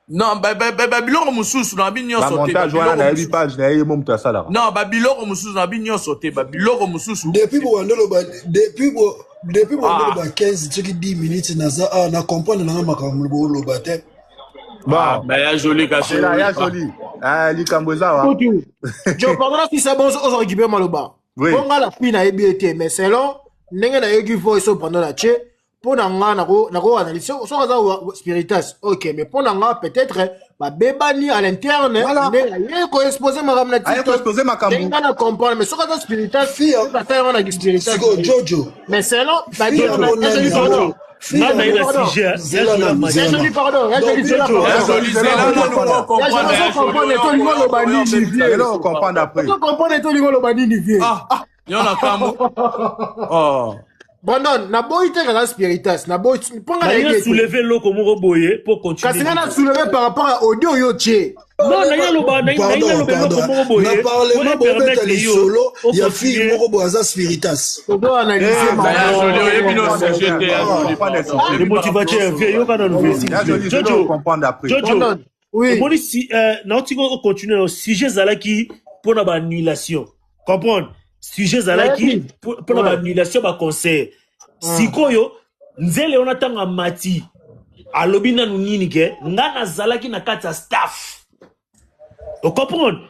Non, babiloko mosusu na bi nyonso te. Bamontage wana nayebi page na ye, ye mo moto asalaka. Non, babiloko mosusu na bi nyonso te, babiloko mosusu. Depuis bobanda oloba, depuis bobanda oloba 15 soki 10 minutes, naza awa na comprendre nanga makambo booloba te. Bon, mais ya Joli kasi. Ya Joli, likambo eza wa. Jo, pardon, nasisa bon, ozo récupérer maloba. Oui. Mpo nga la fille nayebi ye te, mais selon ndenge nayoki voice oyo pendant na tie, mpo na nga nako analyse soki aza spiritas, ok, mais mpo na nga peut-être babebani à l'interne nde aye koexpose makambo na Aye koexpose makambo. Ndenge nga na comprendre, mais soki aza spiritas, asala yango na spiritas. Sikoyo Jojo. Mais selon Fille yango nani yango? Nga na ye na sujet. Joli, pardon, ya Joli, zela. Ya Joli, zela nanu po comprendre. Ya Joli, tolingo loba nini, vieux? Lelo comprendre après. Ozo comprendre tolingo loba nini, vieux? Ah, yo na kambo. Oh. Brandon, naboyi te kaka spiritas, naboyi mpo nga naye nayebi ete soulever eloko moko boye po continuer. Kasi nga na soulever par rapport à audio oyo tie. Non, naye aloba, naye Pardon, naloba eloko pardon. moko boye Na parlement po bobeta permettre yo lisolo ya ocontinue. fille moko boye aza spiritas. Ozo analyse. Ya Joli, oyebi no sujet te, ya Joli, pardon. Le motivateur, vieux, yoka nanu, vieux, s'il Ya vous plaît. Joli, zela Jojo. comprendre après. Jojo. Brandon, oui. Omoni si nauti kocontinue na sujet ezalaki mpona baannulation, comprendre, sujet ezalaki Nayebi. mpona baannulation baconcert. Sikoyo nzele wana, ntango amati, alobi nanu nini? Ke nga nazalaki na kati ya staff, ocomprendre,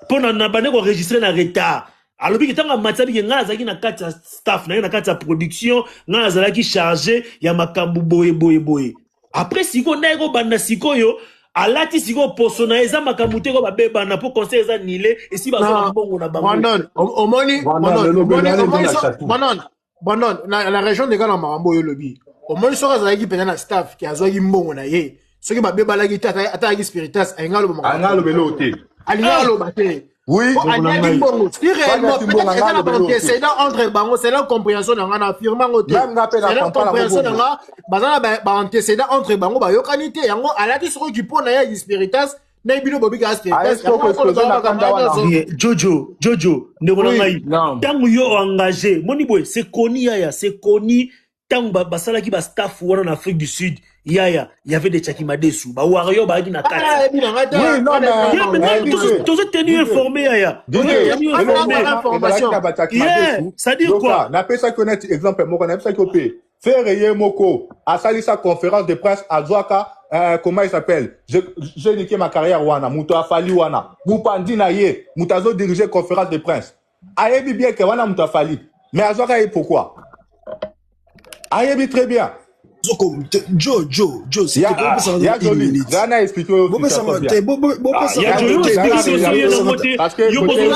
mpo na bande koenregistre na retard. Alobi ke ntango amati, abike ngai nazalaki na kati ya staff na ye, na kati ya production, ngai nazalaki chargé ya makambo boye boye boye. Après sikoyo ndenge kobanda, sikoyo alati sikoyo poso na ye, eza makambo te ko babebana mpo concert eza nile, esi bazwa mbongo na bango. Brandon, omoni Brandon, Brandon, lelo omoni Belane omoni eza na chateau. Brandon, Brandon, na région de na makambo oyo olobi, omoni soki azalaki mpenza na staff ke azwaki mbongo na ye, soki babebalaki te, ata ayaki spiritas, alingi aloba makambo. Anga alobela oyo te. Alingi aloba te. Oui. Po aliaki mbongo si réellement Aliaki mbongo, peut-être eza na anga alobela oyo te. baantécédent entre bango, selon compréhension na nga, na affirme yango te. Même nga mpe na Selon comprendre compréhension na yango. nga, baza na baantécédent entre bango, bayokani te. Yango alati soki mpo na ye spiritas na bino bobika spiritas. Aye sikoyo koexpose na kanda wana. Ye, Jojo, Jojo, ndeko na Oui. ngai, Non. ntango yo engagé, moni boye, c'est connu yaya, c'est connu. Ntango basalaki bastaff wana na Afrique du Sud yaya, y avait des Chaki Madesu, bawario bayaki na kati. Ayebi na nga te. Oui, non, mais- Ye, mais Eh, DJ. Tozo tenu informé yaya. DJ, Tozo tenu eloko informé. wana ezalaki na bataki Yeah, madesu. c'est-à-dire Yoka, quoi? napesaki yo neti exemple moko, nayebisaki yo mpe Ferre ye moko asalisa conférence de presse, azwaka comment il s'appelle, j'ai niqué ma carrière wana, moto afali wana mopandi na ye, moto azodirige conférence de presse, ayebi bien ke wana moto afali, mais azwaka ye pourquoi? Ayebi très bien. Jo, Jo, Jo, s'il te plaît, bopesanga Ya une Joli, minute. nga na expliqué oyo Bopesanga situation te, bien. bopesanga Ya Ah, Jo, yo te, explique bopesanga biso ye nango te. Parce que Yo côté-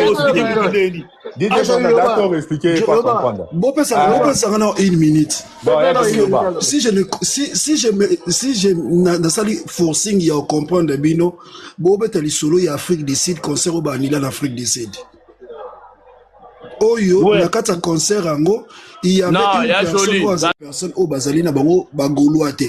ozoexplique. DJ Ah, Jonathan, Joli, d'accord, expliquer quoi comprendre. Bopesanga, Ah. bopesanga na une minute. Bon, ya Joli, loba. Si je ne si si je me si je nasali forcing ya comprendre bino, bobeta lisolo ya Afrique du Sud, concert oyo baanila na Afrique du Sud oyo, na kati ya concert yango il y avait Non, une ya personne Joli. oyo aza personne oyo bazali na bango bagaulois te.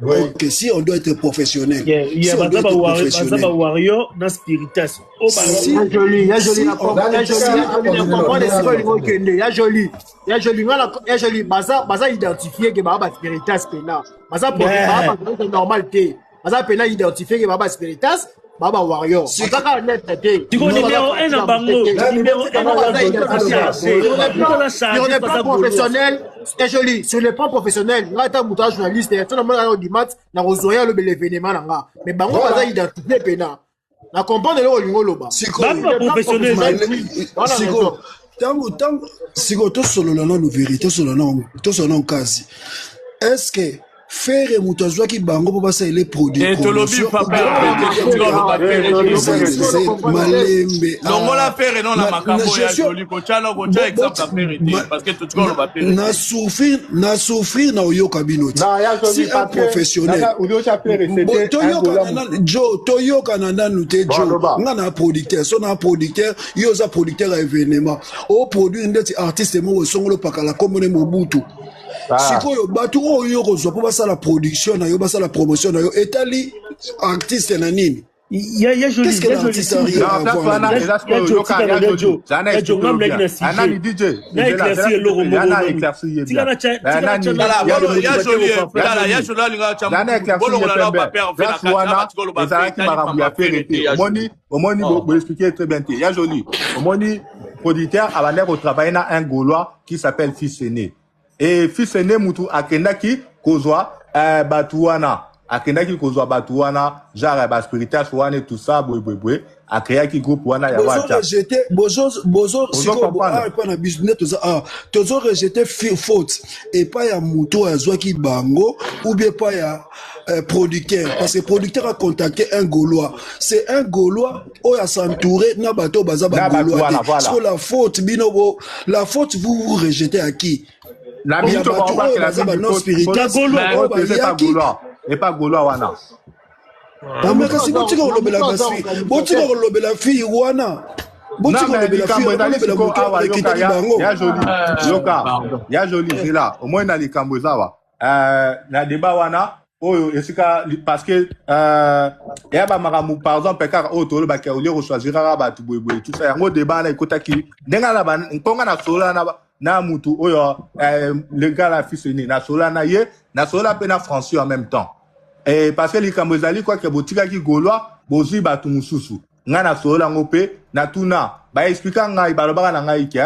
Oui. Ok, si on doit être professionnel, Yeah, si on baza doit être baza professionnel, bawario na spiritas oyo Si- Ya Joli, ya Joli, Si na comprendre, ya Joli, ya Joli, na comprendre esika olingi okende. Ya Joli, ya Joli, nga na ya Joli, baza identifié ke baa baspiritas pena, baza baza normal te, baza pena identifié ke baa baspiritas, baa bawarrior, baza kaka neutre te. Sikoyo numéro 1 na bango, numéro 1 na bango aza chargé. Moto aza Sur chargé le plan baza gaulois. professionnel, ya Joli, sur le plan professionnel, nga ata moto aza journaliste so namona kaka audimat na kozwa ye alobela événement na nga, mais bango baza identifié pena, na comprendre eloko olingi oloba. Sikoyo Ba professionnel. Sikoyo ntango sikoyo tosolola nanu vérité, tosolola nanu kasi est ce que Ferre moto azwaki bango mpo basalela produit? Eh, tolobi papa, Malembe. Longola Ferre no na makambo ya Joli, kotya kotya exemple ya Ferre te, parce que totika oloba Ferre. Na souffrir, na souffrir, na oyoka bino ti si un professionnel toyokana. Jo, toyokana nanu te. Jo, nga na producteur, so na producteur, yo oza producteur ya événement, oproduire ndeti artiste moko esongolo pakala kombone Mobutu. Sikoyo bato oyo yo kozwa mpo basala production na yo, basala promotion na yo, etali artiste na nini? Ya ya joli Qu'est-ce que ya joli l'artiste a rien Non, à place voir wana là-dedans? eza ya sikoyo jo yoka tika ya na joli jo zana ya jo explique ngam yo naki bien na anani sujet DJ na zela zela éclaircir s'il te eloko plaît moko yana nanu éclaircir ye tika bien na tia tika na nani tia Tala, nanu ya bolo, joli ya bato joli, te ya tala, ya joli joli alinga tia zana mutu, éclaircir ye bolongola na pembe ba père fe na place kati, na wana batikolo ba fe, ezalaki tali makambo pamba ya fere fere te te ya omoni joli. omoni Oh. boexplike très bien te ya joli omoni producteur abandaki kotravaille na un Gaulois qui s'appelle fils aîné et fils aîné mutu akendaki kozwa bato wana akendaki kozwa bato wana genre baspiritas wana et tout ça boye boye boye akreaki groupe wana ya Bozo WhatsApp rejeter, bozo bozo ozo sikoyo bo comprendre ah epa na biso nde toza ah tozo rejeter faute epai ya moto oyo azwaki bango ou bien epai ya producteur, parce que producteur a contacté un Gaulois, c'est un Gaulois oyo as'entouré na bato oyo baza na bato bagaulois wana te. voilà Sikoyo la faute bino bo la faute vous vous rejetez à qui? Na Ya biso bato oyo baobakela baza mingi ba non faute spiritas na gaulois oyo faute eza epa bayaki. Gaulois epa Gaulois wana. Ah, mais kasi botika kolobela basi, botika kolobela fille wana, Non botika mais kolobela fille likambo wana, ezali bolobela sikoyo moto oyo awa yoka arekitaki ya bango. ya joli yoka ya joli zela omoi na likambo eza awa na débat wana oyo esika parce que eya bamakambo par exemple kaka oyo tolobaki olie kochoisir kaka bato boyeboye tout ça yango débat wana ekotaki ndenge na ntonga na solola na mutu oyo le gars la fils aîné na solola na ye na solola mpe na Français en même temps. Eh, parce que likambo ezali kwake botikaki Gaulois bozwi bato mosusu ngai nasolola yango mpe natuna baexplika ngai balobaka na ngai ke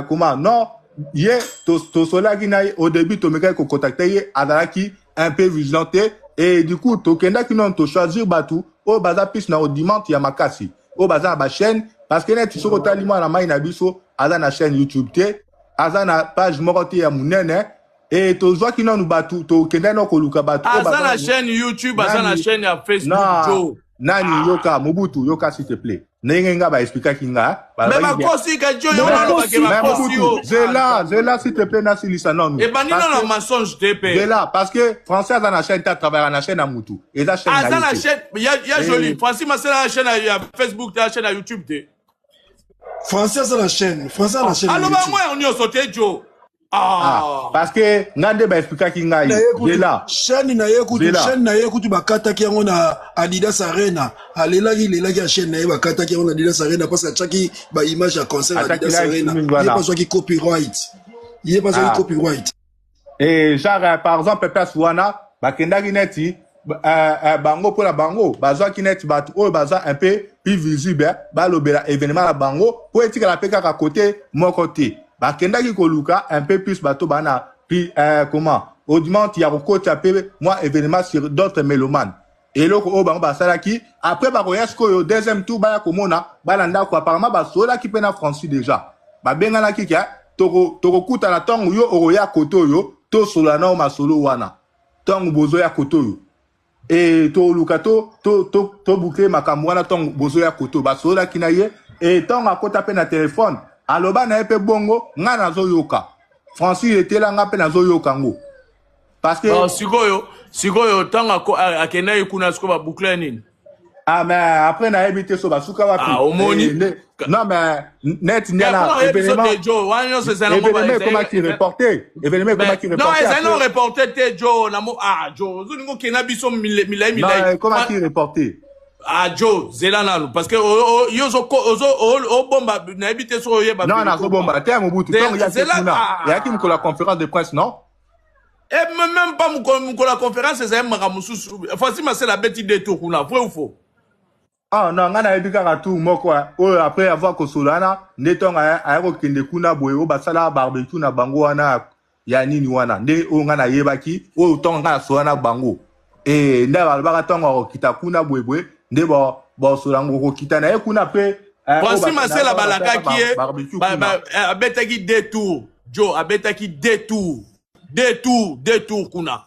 comment non ye tosololaki na ye au début tomekaki kocontacte ye azalaki un peu vigilant te et du coup tokendaki nano tochoisir bato oyo baza plus na audimat ya makasi oyo baza na bachaîne parce que neti soki otali mwana mai na biso aza na chaîne YouTube te aza na page moko te ya monene e tozwaki nanu bato tokendaki nano koluka bato oyo Aza baza na chaîne YouTube, aza na nani chaîne ya Facebook, na Joe. nani yoka Mobutu yoka s'il te plaît ndenge nga baexplikaki nga Mais balobaki bien bakosi ka Joe, yo mais nalobaki mais bakosi Mobutu yo. zela zela s'il te plaît nasilisa nanu Ebandi parce nano que na mensonge te pe. zela parce que Français aza na chaîne te atravaillaka na chaîne ya mutu eza chaîne na Aza ye na te chaîne, ya ya joli. Eh, Francis Masela na chaîne ya Facebook te, ya chaîne ya YouTube te. Français aza na chaîne, français aza na chaîne ya Aloba YouTube. yango ya nyonso te Joe. ah Ah. parce que nga nde baexplikaki ngai Na ye kutu zela chaîne na ye kutu zela chaîne na ye kutu bakataki yango na Adidas Arena, alelaki lelaki ya chaîne na ye bakataki yango na Adidas Arena parce que atiaki ba image ya concert ya atiaki Adidas live Arena, streaming ye wana mpe azwaki copyright, ye mpe azwaki ah copyright. Et genre, par exemple, place wana, bakendaki neti, bango mpona bango, bazwaki neti bato oyo baza un peu plus visible, balobela événement na bango, po etikala mpe kaka côté moko te. Bakendaki koluka un peu plus bato bana, puis comment, audimat ya kokota mpe mwa événement sur d'autres mélomanes. Eloko oyo bango basalaki, après bakoya sikoyo deuxième tour baya komona bana ndako apparemment basololaki mpe na Francis déjà. Babenganaki ke tokokutana ntango yo okoya kote oyo tosolola nao masolo wana ntango bozoya kote oyo e toluka toboucle makambo wana ntango bozoya kote oyo basololaki na ye e ntango akota mpe na telefone aloba na ye mpe bongo ngai nazoyoka Francis etela nga mpe nazoyoka ngo parce que Bon, sikoyo, sikoyo ntango akendaki kuna sikoyo baboucle nini? Ah mais après nayebi te so basuka wapi. Ah, omoni. Non mais net Ya ndiana mpona oyebi so événement te Joe, wana nyonso ezali nango événement ekomaki reporté événement ekomaki non, reporté ezali non après reporté te Joe, na mo ah Joe, ozolinga okenda biso milai non milai. ekomaki reporté Ah Joe, zela nanu parce que yo ozo obomba nayebi te soki oyeba non vérité ou nazobomba pas. te ya Mobutu ntango yaki Zela kuna eyaki ah mokolo ya conférence de presse non. Et même pas mokolo ya conférence ezali makambo mosusu. Francis Masela abeti deux tours kuna, vrai ou faux? Ah non ngai nayebi kaka tour moko oyo après avoir kosolola wana nde ntango aya kokende kuna boye oyo basala barbecue na bango wana ya nini wana nde oyo ngai nayebaki oyo ntango ngai nasolola na bango e nde balobaka ntango akokita kuna boyeboye nde basola yango kokita na ye kuna mpe oyo Francis Masela basalaka balakaki ye barbecue kuna abetaki deux tours. Joe abetaki deux tours. Deux tours, deux tours kuna.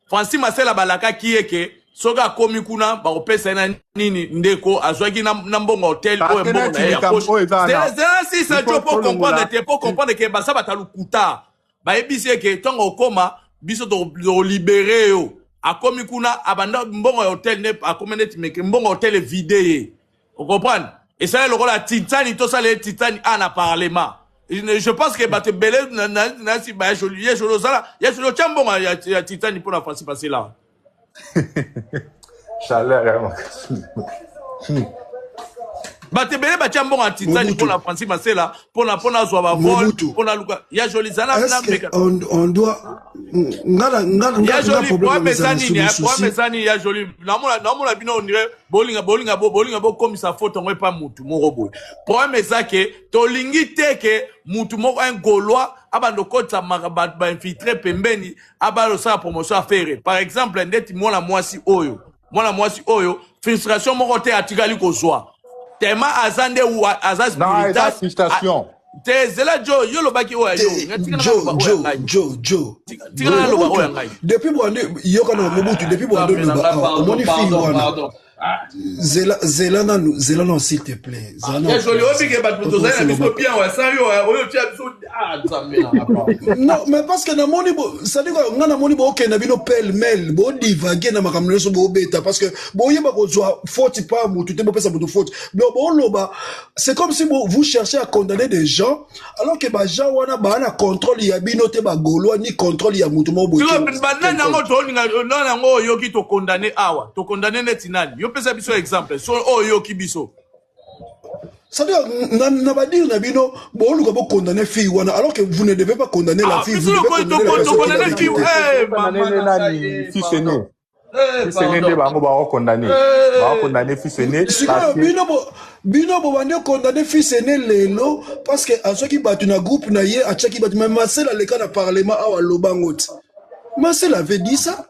Francis Masela balakaki ye ke soki akomi kuna bakopesa ye na nini ndeko azwaki na mbongo hotel parce oyo que mbongo neti na ye ya likambo poche. oyo eza wana Zela sisa il faut Joe po comprendre tolongola te po comprendre ke baza bato ya lokuta. Bayebisi ye ke ntango okoma biso tokolibere yo. Akomi kuna abanda mbongo ya hotel ne akomi neti meke mbongo ya hotel evide ye. Ocomprendre? Esali lokola Titani tosala ye Titani a na parlement. Je pense que bato ebele na nsima ya joli ye joli ozala ya joli otya mbongo ya Titani mpona Francis Masela. Chaleur ya makasi. Bato ebele batya mbongo ya Titani Mobutu. mpona Francis Masela, mpona azwa bavol, Mobutu. mpona luka ya Joli zala na Est-ce que meka. on doit nga na nga Ya nga nga Joli, problème problème na eza eza na nini? souci. Problème eza nini ya Joli? Namona bino on dirait bolinga bokomisa faute yango epa mutu moko boye. Problème eza ke tolingi te ke mutu moko, un Gaulois, abanda okotisa bato bainfiltre pembeni, abanda osala promotion affaire. Par exemple, ndeti mwana mwasi oyo, frustration moko te atikali kozwa tema aza nde aza Non, eza spiritas. frustration. Te, zela jo, yo lobaki oyo ya yo. Te, Tika na Joe, naloba oyo ya Joe, ngai. Joe, Joe. Tika na naloba oyo ya Mobutu, ngai. depuis bwande yoka na Mobutu, depuis bwande Nzambe na loba ngai, awa, pardon, omoni fille pardon, wana. pardon. Zela, zela nanu, zela nanu, s'il te plaît. Zela nanu. Ya Joli, obike bato tozali na biso bien wa san yo oyo tia biso. Ah, Nzambe na ngai, pardon. Non, mais parce que namoni bo, c'est-à-dire que nga namoni bo okende bino pêle-mêle, bo divaguer na makambo nyonso bo beta, parce que boyeba kozwa faute pa mutu te, bopesa mutu faute. Donc boloba, c'est comme si vous cherchez à condamner des gens alors que ba gens wana ba na contrôle ya bino te, ba Gaulois, ni contrôle ya mutu moko boye. Siko banani yango tolinga? Nani yango oyoki tokondane awa? Tokondane neti nani? Yo pesa biso exemple so oyo oyoki biso. C'est-à-dire, na badire na bino, boluka bokondamner fille wana alors que vous ne devez pas condamner la Ah, fille, biso vous devez condamner la personne qui l'a tokondane fille recrutée. Eh, mama Condamné na ngai, nani? eh, Fils aîné. pardon. Eh, Fils aîné nde pardon. bango bakokondane. Eh. Bakokondane fils aîné Sikoyo parce que bino bobandi okondamner fils aîné lelo parce que azwaki bato na groupe na ye, atiaki bato. Mais Marcel aleka na parlement awa, alobango ti Marcel avait dit ça.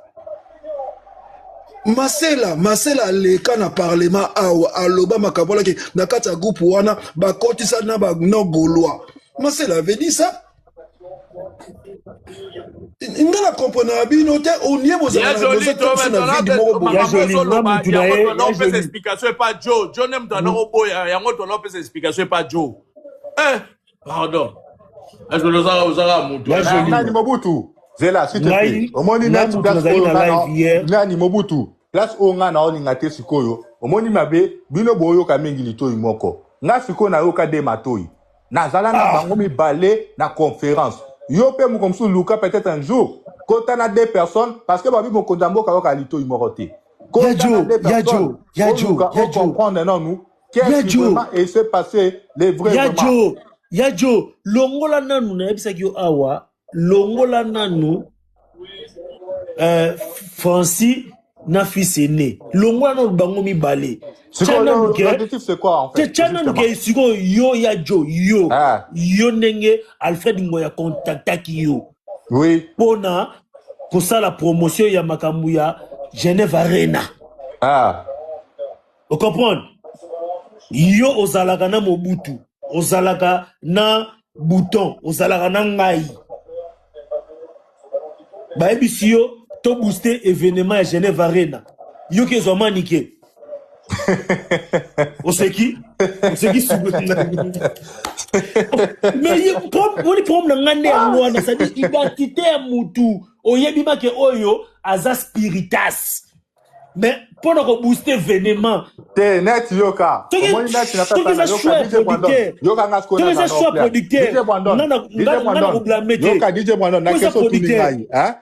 Masela aleka na parlement awa, aloba makambo alaki na kati ya groupe wana, bakotisa na ba non Gaulois. Masela avait dit ça. Nga na comprendre na bino te, onie Ya bozala Joli, boza na vide moko boye. Ya Joli, nga mutu na ye, yango ya tolopesa Joli. explication epa Jo. Jo nde moto anakoboya yango, tolopesa explication epa Jo. Eh, pardon, ya Joli, ozaka mutu. Ya Joli. Nani, Mobutu, zela, s'il te plaît. Ngai Omoni nga neti mutu place nazali oyo na nga na live hier. Nani, Mobutu, place oyo nga na olinga te. Sikoyo omoni mabe, bino boyoka mingi litoi moko, nga sikoyo nayoka de matoi. Nazala na bango mibale na conférence. Yo mpe moko mosusu luka peut-être un jour kota na deux personnes, parce que babi mokonzi ya mboka ayoka litoi moko te. Ya Kota na Joe, deux ya personnes, Joe, ya Joe, oluka ya Joe. ocomprendre nanu qu'est-ce Ya qui Joe. vraiment et s'est passé, les vrais Ya vraiment. Jo, ya Jo, longola nanu, nayebisaki yo awa, longola nanu Francis na fils aîné, longola nanu bango mibale. Tia Sikoyo nanu ke l'objectif, c'est quoi en fait? tia nanu Justement. ke sikoyo yo, ya Jo, yo Ah, yo ndenge Alfred Ngoya contactaki yo mpona kosala promotion ya makambo ya Genève Arena. Ocomprendre, yo ozalaka na Mobutu, ozalaka na Bouton, ozalaka na ngai, bayebisi yo tobooste événement ya Genève Arena, yoki ezwa manike, oseki, oseki. Mais moni problème na ngai nde yango wana, c'est-à-dire identité ya mutu oyebi make oyo aza spiritas, mais mpona kobooste événement. Te, net yoka. Omoni neti na Soki eza choix ya producteur, yoka nga sikoyo. Soki eza choix ya producteur, nga na koblame te. Yoka, DJ Brandon, na Po eza question otuni producteur. ngai, hein?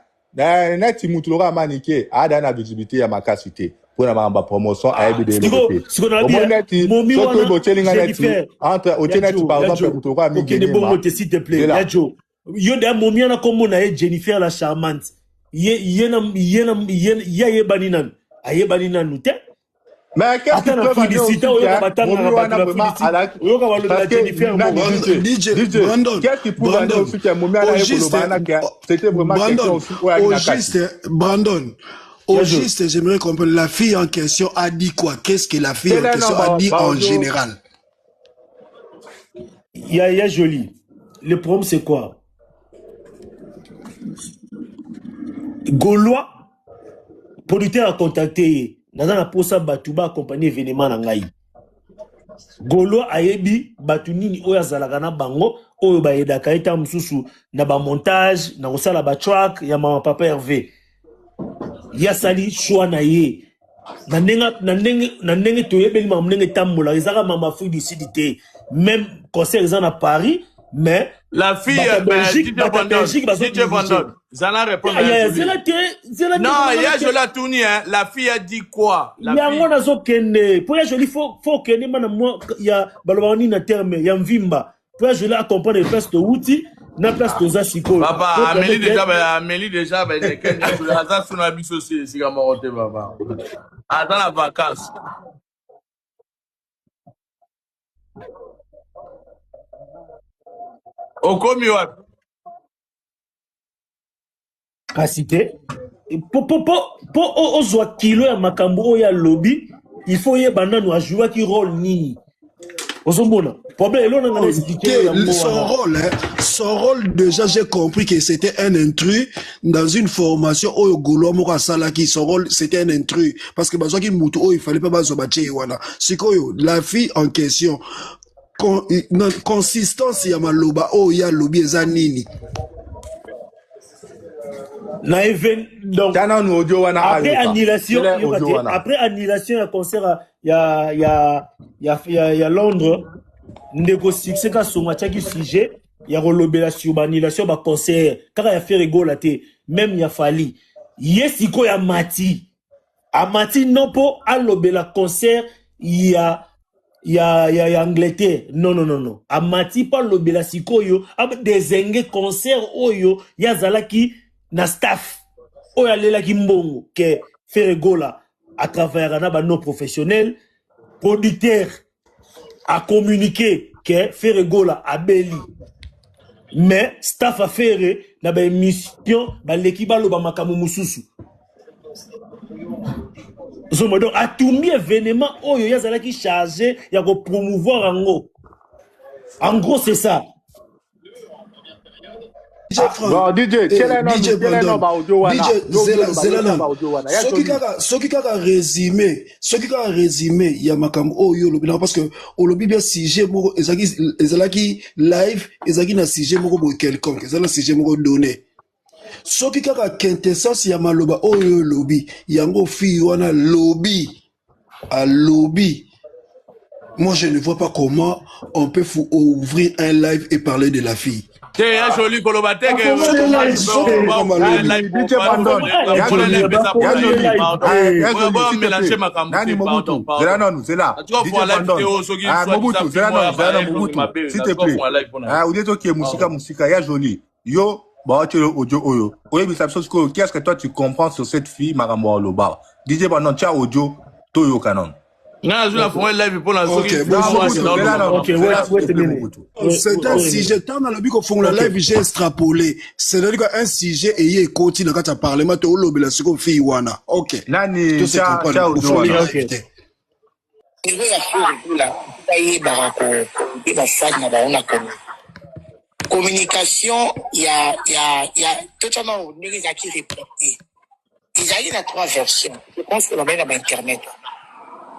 Neti mutu lokola Manike aada na visibilité ya makasi te mpona makambo ya promotion, ayebi de eloko te. Siko nalobi Omoni neti momi soki wana oyebi otieli nga neti Jennifer entre otie neti par exemple mutu lokola okende bongo Mingenema te, s'il te plaît. Zela. Ya Jo, yo nde momi wana, kombo na ye Jennifer la charmante, ye na ye na ye ye ayebani nanu, ayebani nanu te. Mais qu'est-ce Ata qui na peut Afrique du aussi Sud, oyoka batangaka momi bato wana na vraiment Afrique du Sud, alaki oyoka balobela parce que Jennifer nani moko. DJ DJ DJ Brandon, qu'est-ce qui prouve Brandon, aussi que momi wana au ye juste, koloba wana ke c'était vraiment quelqu'un Brandon, aussi oyo ayaki au na kati? juste, Brandon, au Ya Jo. juste, j'aimerais comprendre, la fille en question a dit quoi? Qu'est-ce que la fille en Tele question non a dit en général? Ya Joli, le problème, c'est quoi? Gaulois producteur a contacté ye, naza na posa bato baaccompagne événement na ngai. Gaulois ayebi bato nini oyo azalaka na bango, oyo bayedaka ye ntango mosusu na bamontage, na kosala batrack ya mama papa Hervé. Ye asali choix na ye na ndenge toyebeli makambo ndenge etambolaka. Ezaka mama Afrique du Sud te, même concert eza na Paris. Mais La fille, bato ya ben, Belgique, DJ bato ya Brandon, Belgique DJ bazodirige. Brandon, Zana répondre à Ya, Ya ya, Jolie. zela te, zela te, Non, kobanga Ya te. Jolie a tourné, hein. La fille a dit quoi? La Yango fille. nazokende mpo ya Joli, fo okende mana mwa ya balobaka nini na terme ya mvimba, mpo ya Joli acomprendre place towuti na place toza sikoyo. Papa, Po Amélie permettre déjà, ben, Amélie déjà, ben, Ya Jolie, aza suna biso si esika moko te, papa. Aza na vacances. Okomi wapi? Kasi te, po ozwa kilo ya makambo oyo alobi, il faut oyeba nanu ajouaki rôle nini. Ozomona problème eloko nanga na expliquer yo yango Son wana. rôle, hein, son rôle, déjà, j'ai compris que c'était un intrus dans une formation oyo Gaulois moko asalaki. Son rôle, c'était un intrus. Parce que bazwaki mutu oyo, il fallait pas bazwa batie wana. Sikoyo, la fille en question, na consistance ya maloba oyo ya lobi eza nini? Na even donc Tia nanu audio wana après ayoka. annulation Tiela yoka audio te wana. Après annulation ya concert ya Londres, ndeko Succès Kasongo atiaki sujet ya kolobela sur baannulation ya baconcert, kaka ya Ferre Gola te, même ya Fally. Ye sikoyo amati non mpo alobela concert ya Angleterre, non, non, non, non, amati mpo alobela sikoyo adésinguer concert oyo ye azalaki na staff, oyo alelaki mbongo, ke Ferre Gola atravaillaka na banon professionnel. Producteur acommuniqué ke Ferre Gola abeli, mais staff a Ferre na baémission baleki baloba makambo mosusu. Zoma donc atumbi événement oyo ye azalaki chargé ya kopromouvoir yango. En gros, c'est ça. DJ Frank, Bon, DJ, tiela nanu, DJ tiela nanu Brandon, ba audio wana. DJ, Yo zela, ozoloba, zela yo tia nanu. ba audio wana. Ya Soki Jolie. kaka, soki kaka résumé, soki kaka résumé ya makambo oyo olobi na, parce que olobi bien sujet moko ezalaki live, ezalaki na sujet moko boye quelconque, ezalaki na sujet moko donné. Soki kaka quintessence ya maloba oyo olobi, yango fille wana lobi, alobi. Moi, je ne vois pas comment on peut ouvrir un live et parler de la fille. Te, Ya Joli, koloba te ke Bakomona comment live tu peux Soki te. ouvrir makambo un alobi. live Nani, DJ pour Brandon, Ah, Ya ya Jolie, Joli, epesa Ya bakomona Jolie, live pardon. ah, te. Ya Jolie, Boya s'il te mélanger plaît. makambo Nani te, Mobutu, pardon, zela pardon. nanu, zela. Atuka DJ fo live te Brandon, oyo soki ah, soit Mobutu, disant zela fille moko nanu, ya zela nanu, ba Mobutu, mabe, s'il te natuka plaît. fo live mpona. Ah, olie tokie musika Pardon. musika, Ya Jolie. Yo, baotiela audio oyo. Oyebisa biso sikoyo, qu'est-ce que toi tu comprends sur cette fille, makambo aloba? DJ Brandon, tia audio, toyoka nanu. Nga nazwi na fongola live mpona soki Ok, fille Non, moko bonjour. Mobutu, akenda zela oloba nanu, Ok, makambo. zela wait s'il wait te a plaît, minute. Mobutu. C'est un Wait a sujet. minute. Tant nalobi kofongola Ok. live, j'ai extrapolé. C'est-à-dire qu'un sujet eye ekoti na kati ya parlement, te olobela sikoyo fille wana. Ok. Nani, To se tia, tia comprendre. audio Kofongola wana. Ok. live te. Niveau ya Ferre Gola, bayebaka koyeba fani na bango na communication ya totiama ndenge ezalaki reporté. Ezalaki na trois versions, je pense que babai na bainternet.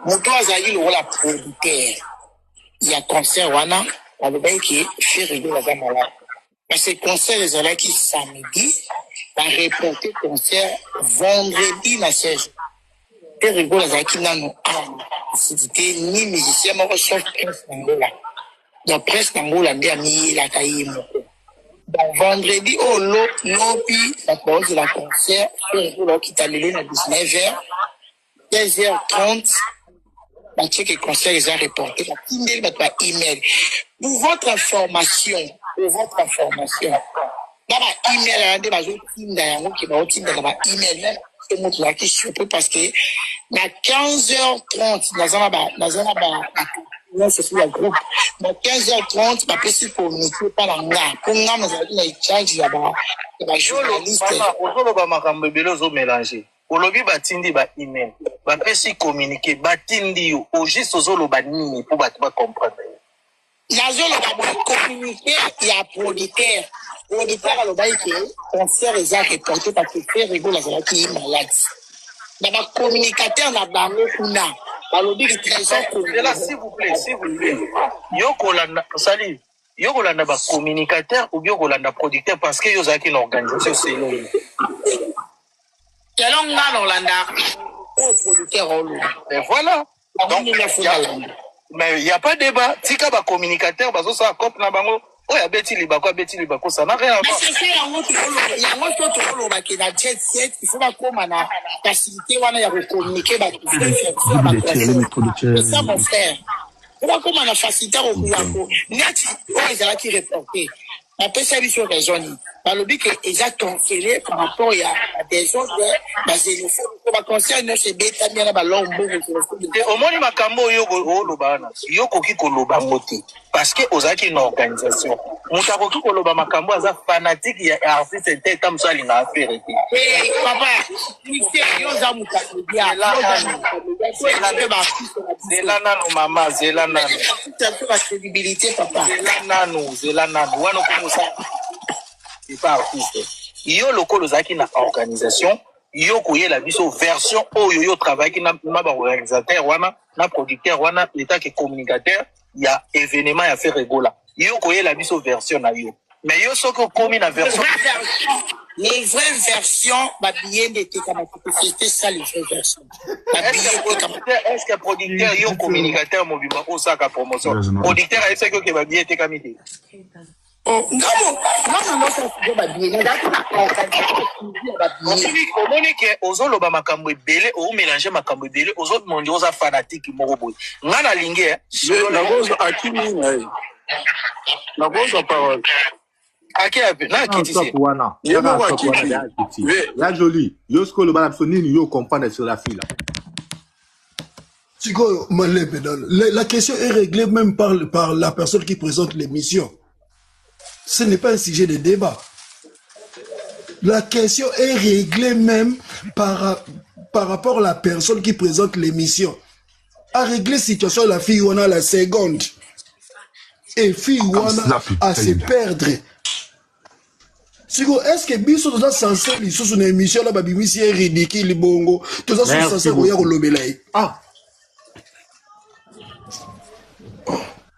Moto azalaki lokola producteur ya concert wana alobaki ke Ferre Gola aza malade, parce que concert ezalaki samedi, bareporté concert vendredi na 16. Ferre Gola azalaki nano awa esili te, ni musicien moko sauf Prince Nangola. Donc Prince Nangola nde amiyelaka ye moko. Donc vendredi oyo lobi bato baozela concert. Ferre Gola okita lelo na 19 heures, 16 h 30 batieke concert eza reporté, batindeli bato ba email. Pour votre information, pour votre information, na ba email wana nde bazotinda yango, ke baotinda na ba email. Même so moto azalaki surpris, parce que na 15h30 naza na bato nyonso so ya groupe. Na 15h30 bapesi communiqué mpa na nga, mpo nga nazalaki na charge ya bajournaliste. Mama, ozoloba makambo ebele, ozomélange. Olobi batindi ba email, bapesi communiqué, batindi yo. Au juste ozoloba nini mpo bato bacomprendre? Nazoloba boye: communiqué ya producteur. Producteur alobaki ke concert eza reporté parce que Ferre Gola azalaki malade. Na bacommunicateur na bango kuna balobi ke Trésor Zela, s'il vous plaît, s'il vous plaît. Yo kolanda, sali, yo kolanda ba communicateur ou bien kolanda producteur, parce que yo ozalaki na organisation selon yo. Selon nga, na olanda oyo producteur oloba. Mais voilà. Bango Donc, ndenge y a, afuna landa. mais il y a pas débat. Tika ba communicateur bazosala cope na bango. Oyo abeti libaku, abeti libaku, ça n'a rien à Mais voir. c'est ça yango tokoloba, yango to tokoloba ke na jet set il faut bakóma na facilité wana ya kocommuniquer bato vraie version ya baconcert. C'est ça mon frère. Faut bakóma na facilité ya ko neti oyo ezalaki reporté. Bapesa biso raison nini? Balobi ke eza cancellé par rapport ya badésordre, baxénophobe, po baconcert nyonso ebetami wana balor mbongo xénophobe. Te, omoni makambo oyo oloba wana, yo okoki koloba yango te parce que ozalaki na organisation. Moto akoki koloba makambo aza fanatique ya artiste te, ta mosusu alingaka Ferre te. Eh, papa, Christian, yo oza moto ya media, Zela yo oza nanu, moto ya media, zela toyeba mpe baartiste na biso. zela nanu mama, zela nanu. Artiste na biso ba crédibilité, papa. Zela nanu, zela nanu. Wana okomi osala epa artiste. Yo lokola ozalaki na organisation, yo koyela biso version oyo yo travaillaki na, na baorganisateur wana na producteur wana etake communicateur ya événement ya Ferre Gola. Yo koyela biso version na yo. Mais yo soki okomi na version Les vraies versions, babillet nde etekamaki te, c'était ça les vraies versions. Babillet etekamaki. Est-ce que producteur yo communicateur mobimba osaka promotion? Producteur ayebisaki oke babillet etekami te. Oh, ngamo, ngamo nyonso sujet babillet, nazalaki na organisation suivi ya babillet. Omoni ke ozoloba makambo ebele, omélange makambo ebele, ozomondi oza fanatique moko boye. Nga nalingi eh, solola. Nakozwa akimi na ye, nakozwa parole. Ake ape na akitisi. Stop wana. Ye moko Stop wana, akiti. ya akiti. Ve. Ya joli. Yo sikoyo oloba na biso nini yo comprendre sur la fille là. Sikoyo, malembe nano. La question est réglée même par la personne qui présente l'émission. Ce n'est pas un sujet de débat. La question est réglée même par rapport à la personne qui présente l'émission. A réglé situation la fille wana la seconde. Et fille wana à se perdre. Siko, est-ce que biso toza censé lisusu na émission là babimisi ye ridicule bongo toza so Merci censé koya beaucoup. kolobela ye? Ah.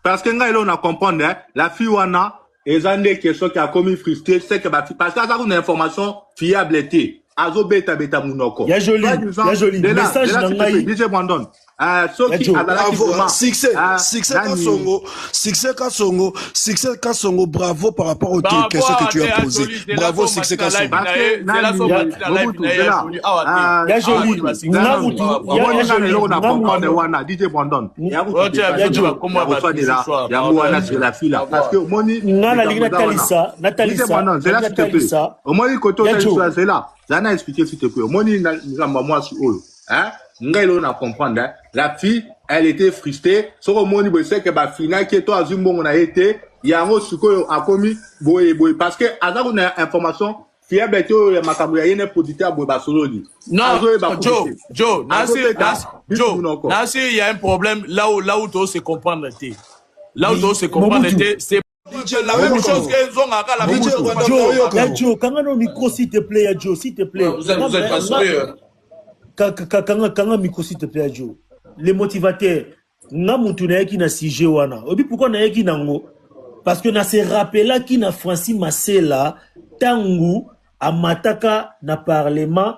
Parce que ngai eloko na comprendre hein, la fille wana eza nde question ki akomi frustré, c'est que ba parce que aza kuna information fiable te. Azobeta beta munoko. Ya joli, Soi-disant, ya joli. Zela, Message Zela, na s'il te plaît, ngai. DJ Brandon. Soki Ya Joe. azalaki Bravo, vraiment, succès, succès nani? Kasongo, succès Kasongo, succès Kasongo, bravo par rapport aux Bravo questions que à tu as Théa posées. Jolie, Zela Bravo, so succès Matina Kasongo. live Parce na que ye, Zela nani, so Ya- Matina live Mobutu, na ye, ya Zela. Jolie, awa te. Ya Awa joli. te, basiki. Nga Nanu, mutu, Bravo, ya bravo. ya omoni nga na joli. eloko na Nga comprendre mutu. wana DJ Brandon. Ya kutu Otia Ya biso Joe. bakoma ya bato koswanela misusu awa, yango pardon. wana sur la fille là. Parce que omoni Nga nalingi likambo eza wana. natalisa, DJ natalisa, Brandon, Zela nalingi s'il te plaît. natalisa. Omoni kote Ya otali Joe. biso Zela. Zela na expliquer s'il te plaît. Omoni na nzamba mwasi oyo. Hein? Ngai eloko na comprendre hein. La fille, elle était frustrée. Soko omoni boye c'est que ba finaki ye to azwi mbongo na ye te. Yango sikoyo akomi boye boye parce que aza kuna information fiable te oyo ya makambo ya ye ne producteur boye basololi. Non, Azoyeba kutu Joe, te. Joe, Nancy, Azobeta Nancy, biso Joe, munoko. Nancy, il y a un problème là où tu se comprendre te. Là où tu se comprendre Mobutu. te, c'est DJ la même Nayoka. chose que Zonga, la même DJ chose. Rwanda Joe, Nayoka. ya Joe, kanga no micro s'il te plaît, ya Joe, s'il te plaît. Vous êtes pas sérieux. Kanga kanga micro s'il te plaît, ya Joe. Les motivateurs, nga mutu nayaki na sujet wana. Obi pourquoi nayaki nango? Parce que na se rappelaki na Francis Masela tangu amataka na parlement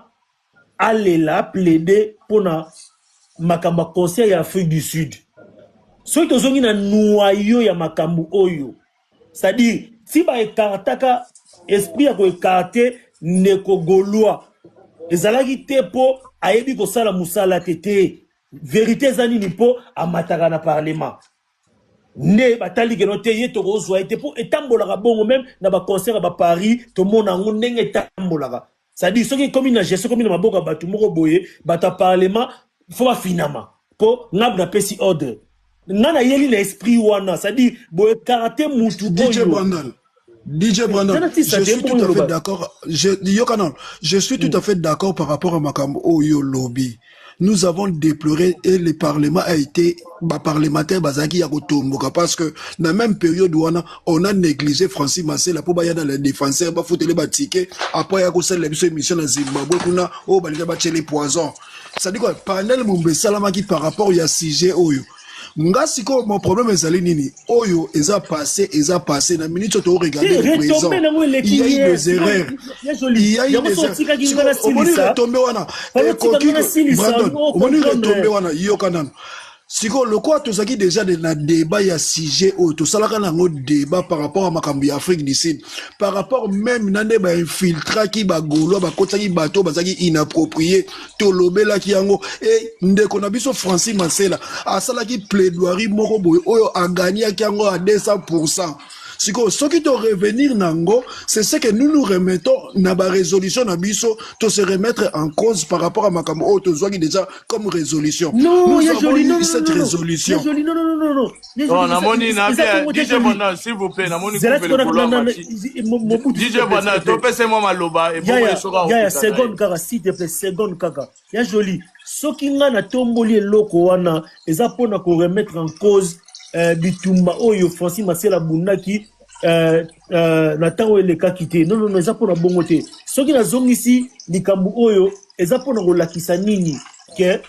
alela plaider pona makambo ya conseil ya Afrique du Sud. Soki tozongi na noyau ya makambo oyo, c'est-à-dire si ba écartaka esprit ya koécarte ndeko Gaulois ezalaki te po ayebi kosala mosala te te. Vérité eza nini po amataka na parlement nde batali keno te ye tokozwa ye te po etambolaka bongo même na ba concert ya ba Paris tomona yango ndenge etambolaka. C'est-à-dire soki ekomi na gestion ekomi na maboko ya bato moko boye, bato ya parlement faut bafinama po nga napesi ordre. Nga nayeli na esprit wana, c'est-à-dire boye écarter mutu DJ oyo. Brandon. DJ Brandon, Zana tisa je te, suis bongo tout à fait loba. d'accord. Je, Yokanon, je suis tout à fait d'accord par rapport à makambo oyo lobby. Nous avons déploré et le parlement a été, ba parlementaire bazaki ya kotomboka parce que dans la même période où on a négligé Francis Masela pour baya dans les défenseurs, ba foutre les ba tickets, après ya kosala biso émission na Zimbabwe kuna, oh balinga ba les poisons. Ça dit quoi, panel mumbe salamaki par rapport ya sujet oyo. Nga sikoyo mon problème ezali nini? Oyo eza passé, eza passé na minute oyo to regarder Te, le présent. retombé nango eleki Il y a eu hier. des erreurs. Ya joli. Il y a eu Yango des so erreurs. otikaki nga na Sikoyo, omoni silisa. retombé wana. Fallait otika Ekoki nga na ko- silisa, Brandon, o omoni comprendre. retombé wana, yoka nanu. Sikoyo lokola tozalaki deja de, na débat ya sujet oyo tosalaka na yango débat par rapport ya makambo ya Afrique du Sud, par rapport même na nde bainfiltraki bagaulois, bakotisaki bato oyo bazalaki inapproprié, tolobelaki yango. E ndeko na biso Francis Masela asalaki plaidoirie moko boye oyo aganiaki yango à 200%. Sikoyo soki to revenir na yango, c'est ce que nous nous remettons na ba résolution na biso, to se remettre en cause par rapport à makambo oyo tozwaki déjà comme résolution. Non, Nous ya avons joli, eu non, non, cette non, non, résolution. Ya joli, non, non, non, non, non. Ya Non, joli, namoni eza na eza bien bongo te DJ joli. Banda, s'il vous plaît, namoni Zela coupe sikoyo le couloir na na Machi. Mobutu s'il DJ te plaît, s'il Banda, te plaît. topese mwa maloba ebongo Yaya, ye soki yaya, akokita na ye. seconde kaka, s'il te plaît, seconde kaka. Ya joli, soki nga natomboli eloko wana, eza mpona ko remettre en cause bitumba oyo Francis Masela abundaki na ntango elekaki te. Non, non, non, eza mpona bongo te. Soki nazongisi likambo oyo, eza mpona kolakisa nini ke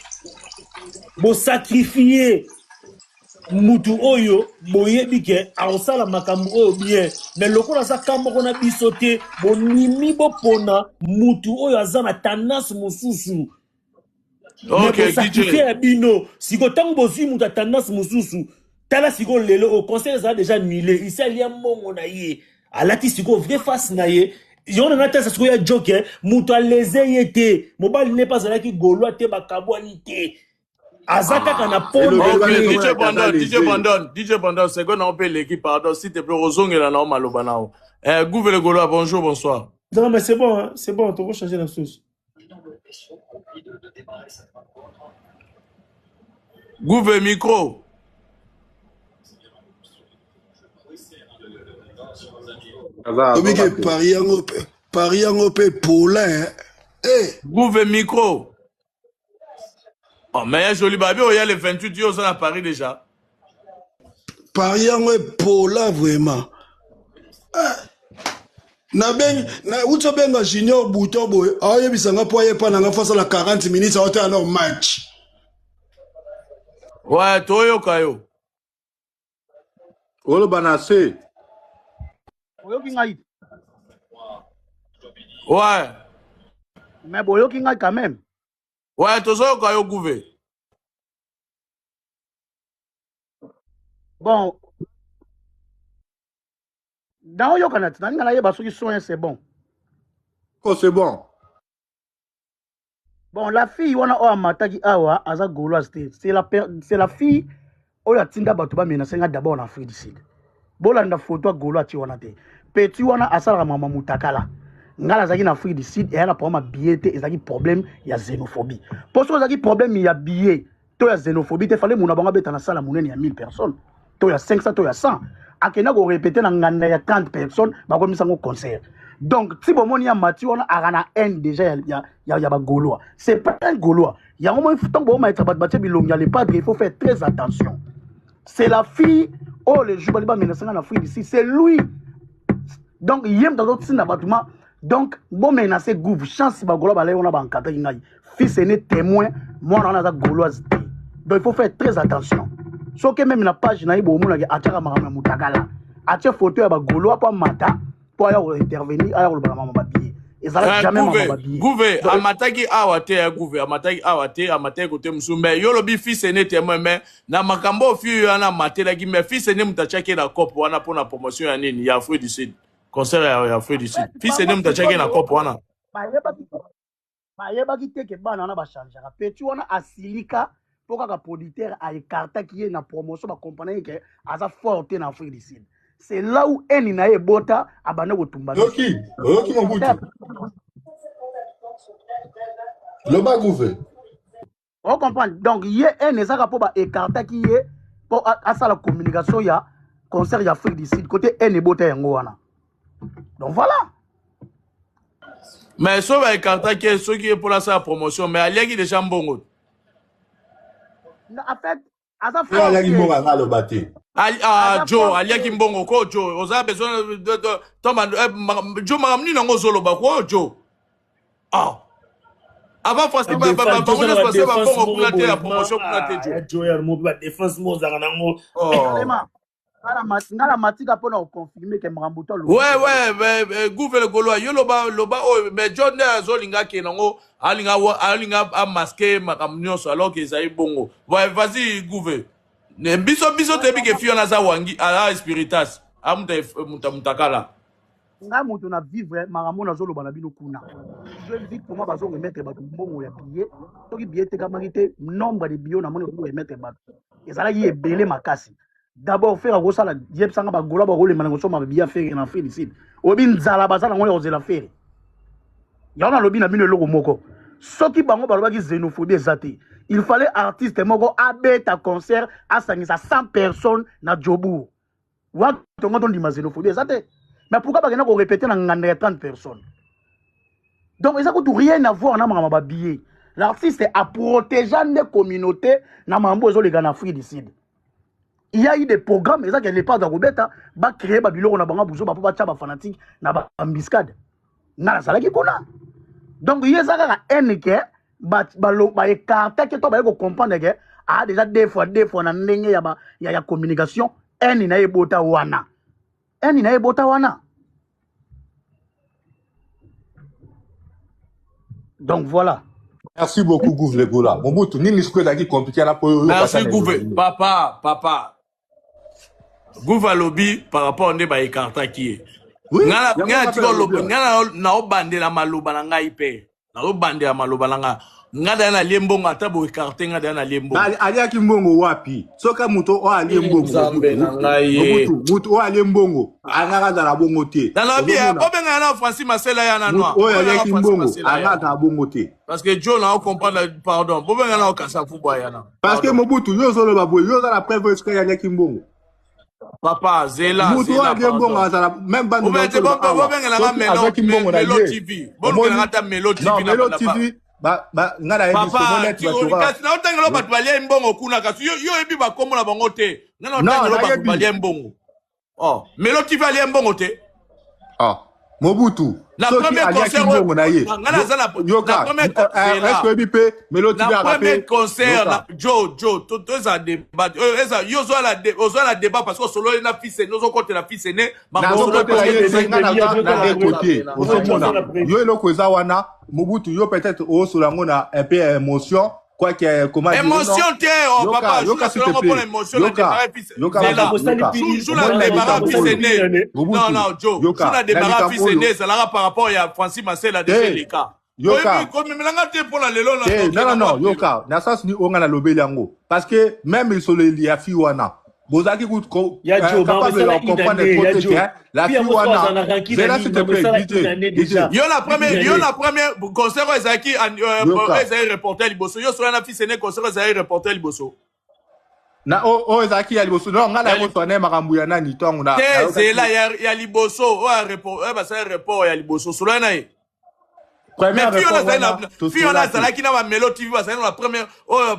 bosacrifie mutu oyo boyebi ke akosala makambo oyo bien, mais lokola aza ka moko na biso te, bondimi bopona mutu oyo aza na tendance mosusu. Mais Ok, DJ. bosacrifie ya bino. Sikoyo ntango bozwi mutu ya tendance mosusu, tala sikoyo lelo oyo concert ezala déjà annulé, isi alia mbongo na ye, alati sikoyo vraie face na ye. Yango na natasa sikoyo ya joke, mutu aleze ye te, mobali ne mpe azalaki gaulois te, bakabwani te, aza kaka na po na Elobeli Ok, wana ye. DJ ezomona Brandon, aza DJ lese. Brandon, DJ Brandon, seconde na mpe eleki, pardon, s'il te plaît, ozongela na yo maloba na yo. Gouve le Gaulois, bonjour, bonsoir. Non, mais c'est bon, hein, c'est bon, tu changer la sauce. Gouve micro. Aza Obike azoba te. Paris yango pe, Paris yango pe Paulin. Eh, Gouve micro. Oh, mais ya joli babi oya le 28 yo oza na Paris déjà. Paris yango epola vraiment. Nabengi na uti obenga Junior Bouton boye, aoyebisa nga po ayepa na nga fasala 40 minutes aotala no match. Ouais, toyoka yo. Oloba na se. Boyoki ngai. Ouais. Mais boyoki ngai quand même. Ouais, tozoyoka yo Gouve. Bon, naoyokana ti nalinga nayeba soki soin c'est bon. Oh, c'est bon. Bon, la fille wana oyo amataki awa aza gauloise te. C'est la, c'est la fille oyo atinda bato bamenase nga d'abord na Afrique du Sud. Bolanda photo ya gaulois atie wana te. Petit wana asalaka mama mutakala. Nga nazalaki na Afrique du Sud eya na problème ya billet te, ezalaki problème ya xénophobie. Po soki ezalaki problème ya billet to ya xénophobie te, fallait mona bango abeta na salle ya monene ya 1000 personnes to ya 500 to ya 100. Akenda ko répéter na nganda ya 30 personnes, bakomisa yango concert. Donc ti bomoni ya mati wana aka na haine déjà ya ba gaulois. C'est pas un gaulois. Yango moi tant bo maître bat batie bilongi ya le padre, il faut faire très attention. C'est la fille oh le jour bali ba menacer na Afrique ici, c'est lui. Donc yem dans autre na batuma. Donc bon menacer gouv chance ba gaulois ba lay on a ba encadrer ngai. Fils aîné témoin, moi on a gauloise. Donc il faut faire très attention. Soki même na page na ye bomona ke atiaka makambo ya mutakala. Atie photo ya ba gaulois pa mata po aya ko intervenir, aya koloba na mama ba billet. Ezalaki jamais mama Gouve, ba billet. Gouve, Donc, amataki awa te ya Gouve, amataki awa te, amataki kote mosusu, mais yo lobi fils aîné témoin, mais na makambo oyo fille wana amatelaki, mais fils aîné moto atiaki ye na cope wana mpona promotion ya nini ya Afrique du Sud, concert ya Afrique du Sud. Fils aîné moto atiaki ye na cope wana. Bayebaki te ke bana wana bachangeaka. Petit wana asilika mpo kaka producteur aécartaki ye na promotion, bakomprendre ke aza fort te na Afrique du Sud. C'est là où haine na ye ebota, abanda kotumba biso. Oyoki, oyoki Mobutu. Loba Gouve. On comprend. Donc ye haine ezaka mpo baécartaki ye mpo asala communication ya concert ya Afrique du Sud, côté haine ebota yango wana. Donc voilà. Mais soki baécartaki ye, soki ye mpona asala promotion, mais aliaki déjà mbongo. Non, en fait, aza Ye aliaki fort te. mbongo anga aloba te. Ali, ah, Aza Joe, fort aliaki te. mbongo ko Joe, oza besoin de toma Joe makambo nini yango ozoloba ko Joe. Ah. Avant Francis Ba ba ba défense, ba bango tozala nyonso ba basala ba défense mbongo moko kuna te boye ya ma promotion kuna te ah, Joe. ya Joe ya mo ba défense mo ozalaka nango. Oh. Vraiment. Nga na matika mpona koconfirme ke makambo to alobi Ouais, eza ouais, lokuta. mais, mais Gouve le Gaulois, yo loba, loba, oh, mais John nde azolinga akende yango, alinga, alinga amaske makambo nyonso, alors que ezali bongo. Ouais, vas-y, Gouve. Ne biso, biso Ouais, toyebi ke papa, fille wana aza wangi, aza spiritas, amuta, muta, mutakala. nga moto na vivre makambo nazoloba na bino kuna. Je vis comment bazo remettre bato mbongo ya billet. Soki billet etekamaki te, nombre de billets namoni bazo remettre bato ezalaki ebele makasi. D'abord Ferre akosala yebisanga bagola bakolemba na kosomba billet ya Ferre na Afrique du Sud. Oyebi nzala baza nango ya kozela Ferre. Yango nalobi na bino eloko moko. Soki bango balobaki xénophobie eza te, il fallait artiste moko abeta concert asangisa 100 personnes na Jobourg. Wana tongo tondima xénophobie eza te. Mais pourquoi bakenda ko répéter na nganda ya 30 personnes? Donc eza kutu rien à voir na makambo ya ba billets. L'artiste a protégé nde communauté na makambo ezoleka na Afrique du Sud. Il y a eu des programmes eza ke le padre akobeta ba créer ba biloko na bango buzoba po batia ba fanatique na ba embuscade. Nga nazalaki kuna. Donc ye eza kaka haine ke ba ba ba écartaki to baye ko comprendre ke a déjà deux fois na ndenge ya ba ya, ya communication haine na ye ebota wana. Haine na ye ebota wana. Donc voilà. Merci beaucoup Gouve le Gola. Mobutu nini sikoyo ezalaki compliqué na po oyo Merci kata na Gouve, elongi. papa, papa. Gouve alobi par rapport nde ba écartaki ye. Oui, Nga na- yango nga nga natika pe nalobi oloba, awa. nga naobandela maloba na ngai pe. Naobandela maloba na ngai. Nga daya nalie mbongo ata bo écarte nga daya nalie mbongo. Aliaki mbongo wapi? Soki moto oyo alie mbongo Nzambe Mobutu, na ngai ye. Mobutu, moto oyo alie mbongo angaka azala bongo te. Nalobi eh, Ozomona bobengana na Francis Masela ya na moto noir. oyo Bobengana na aliaki Francis mbongo Masela ya angaka na. azala bongo te. Parce que Joe na comprendre pardon. Bobengana na okasa fubo ya na. Parce que Pardon. Mobutu yo ozoloba boye, yo oza na preuve oyo esika aliaki mbongo. Papa, zela, Moto oyo zela, alie mbongo pardon. azala même bandu Obe te bazoloba awa bobengela nga soki Melo, azwaki mbongo na Melo ye TV. Bolukela omoni nga ta Melo non TV na Melo na ba. TV ba ba nga nayebi somo Papa, neti bato ba kasi na otangela bato balia mbongo kuna kasi yo yo oyebi bakombo na bango te. Nga na non otangela bato nayebi balia mbongo. Oh, Melo TV alia mbongo te. ah Mobutu Na soki premier aliaki concert oyo mbongo na ye nga naza na na yoka premier est-ce zela. oyebi mpe Melo TV Na aka premier mpe concert yoka na Joe Joe to to eza débat. Oyo eza yo ozo la ozo la débat parce que sololi na fils aîné ozokotela fils aîné makambo sololi nazokotela parce que ye te nga Denis, naza ya na Joe de côté Nzambe na Joe aza ozomona na preuve. yo eloko eza wana Mobutu yo peut-être osola yango na un peu ya émotion quoique comment dire non émotion te oh yoka papa jour yoka s'il te nasolongo mpona plaît émotion na yoka démarre fils yoka zela Mobutu Makambo osali yoka pili jour na omoni na démarre likambo fils oyo aîné non Mobutu non Joe jour yoka na na démarre likambo fils oyo aîné ezalaka par rapport ya Francis Masela déjà te eleka yoka oyebi komemelanga te mpona lelo na te tokende non non na non wapi lelo yoka na sens ni oyo nga nalobeli yango parce que même lisoleli ya fi wana bozalaki Ya Joe, makambo capable esala ya une comprendre année, trop ya te Joe. ke la Puis fille yango so wana aza na rancune zela nini, s'il te makambo plaît esala DJ une année DJ déjà. yo na Une premier yo année. na premier concert oyo ezalaki oyo yoka ezalaki reporter liboso yo sola na fils aîné concert oyo ezalaki reporter liboso na oyo ezalaki ya liboso non nga ya nakoswa na ye makambo ya nani ntango te nayokaki zela ya, ya liboso oyo ya report oyo basali report ya liboso solola na ye mais première fille wana report azali wana na fille wana tosololaki azalaki na bamelo tv bazali na première oyo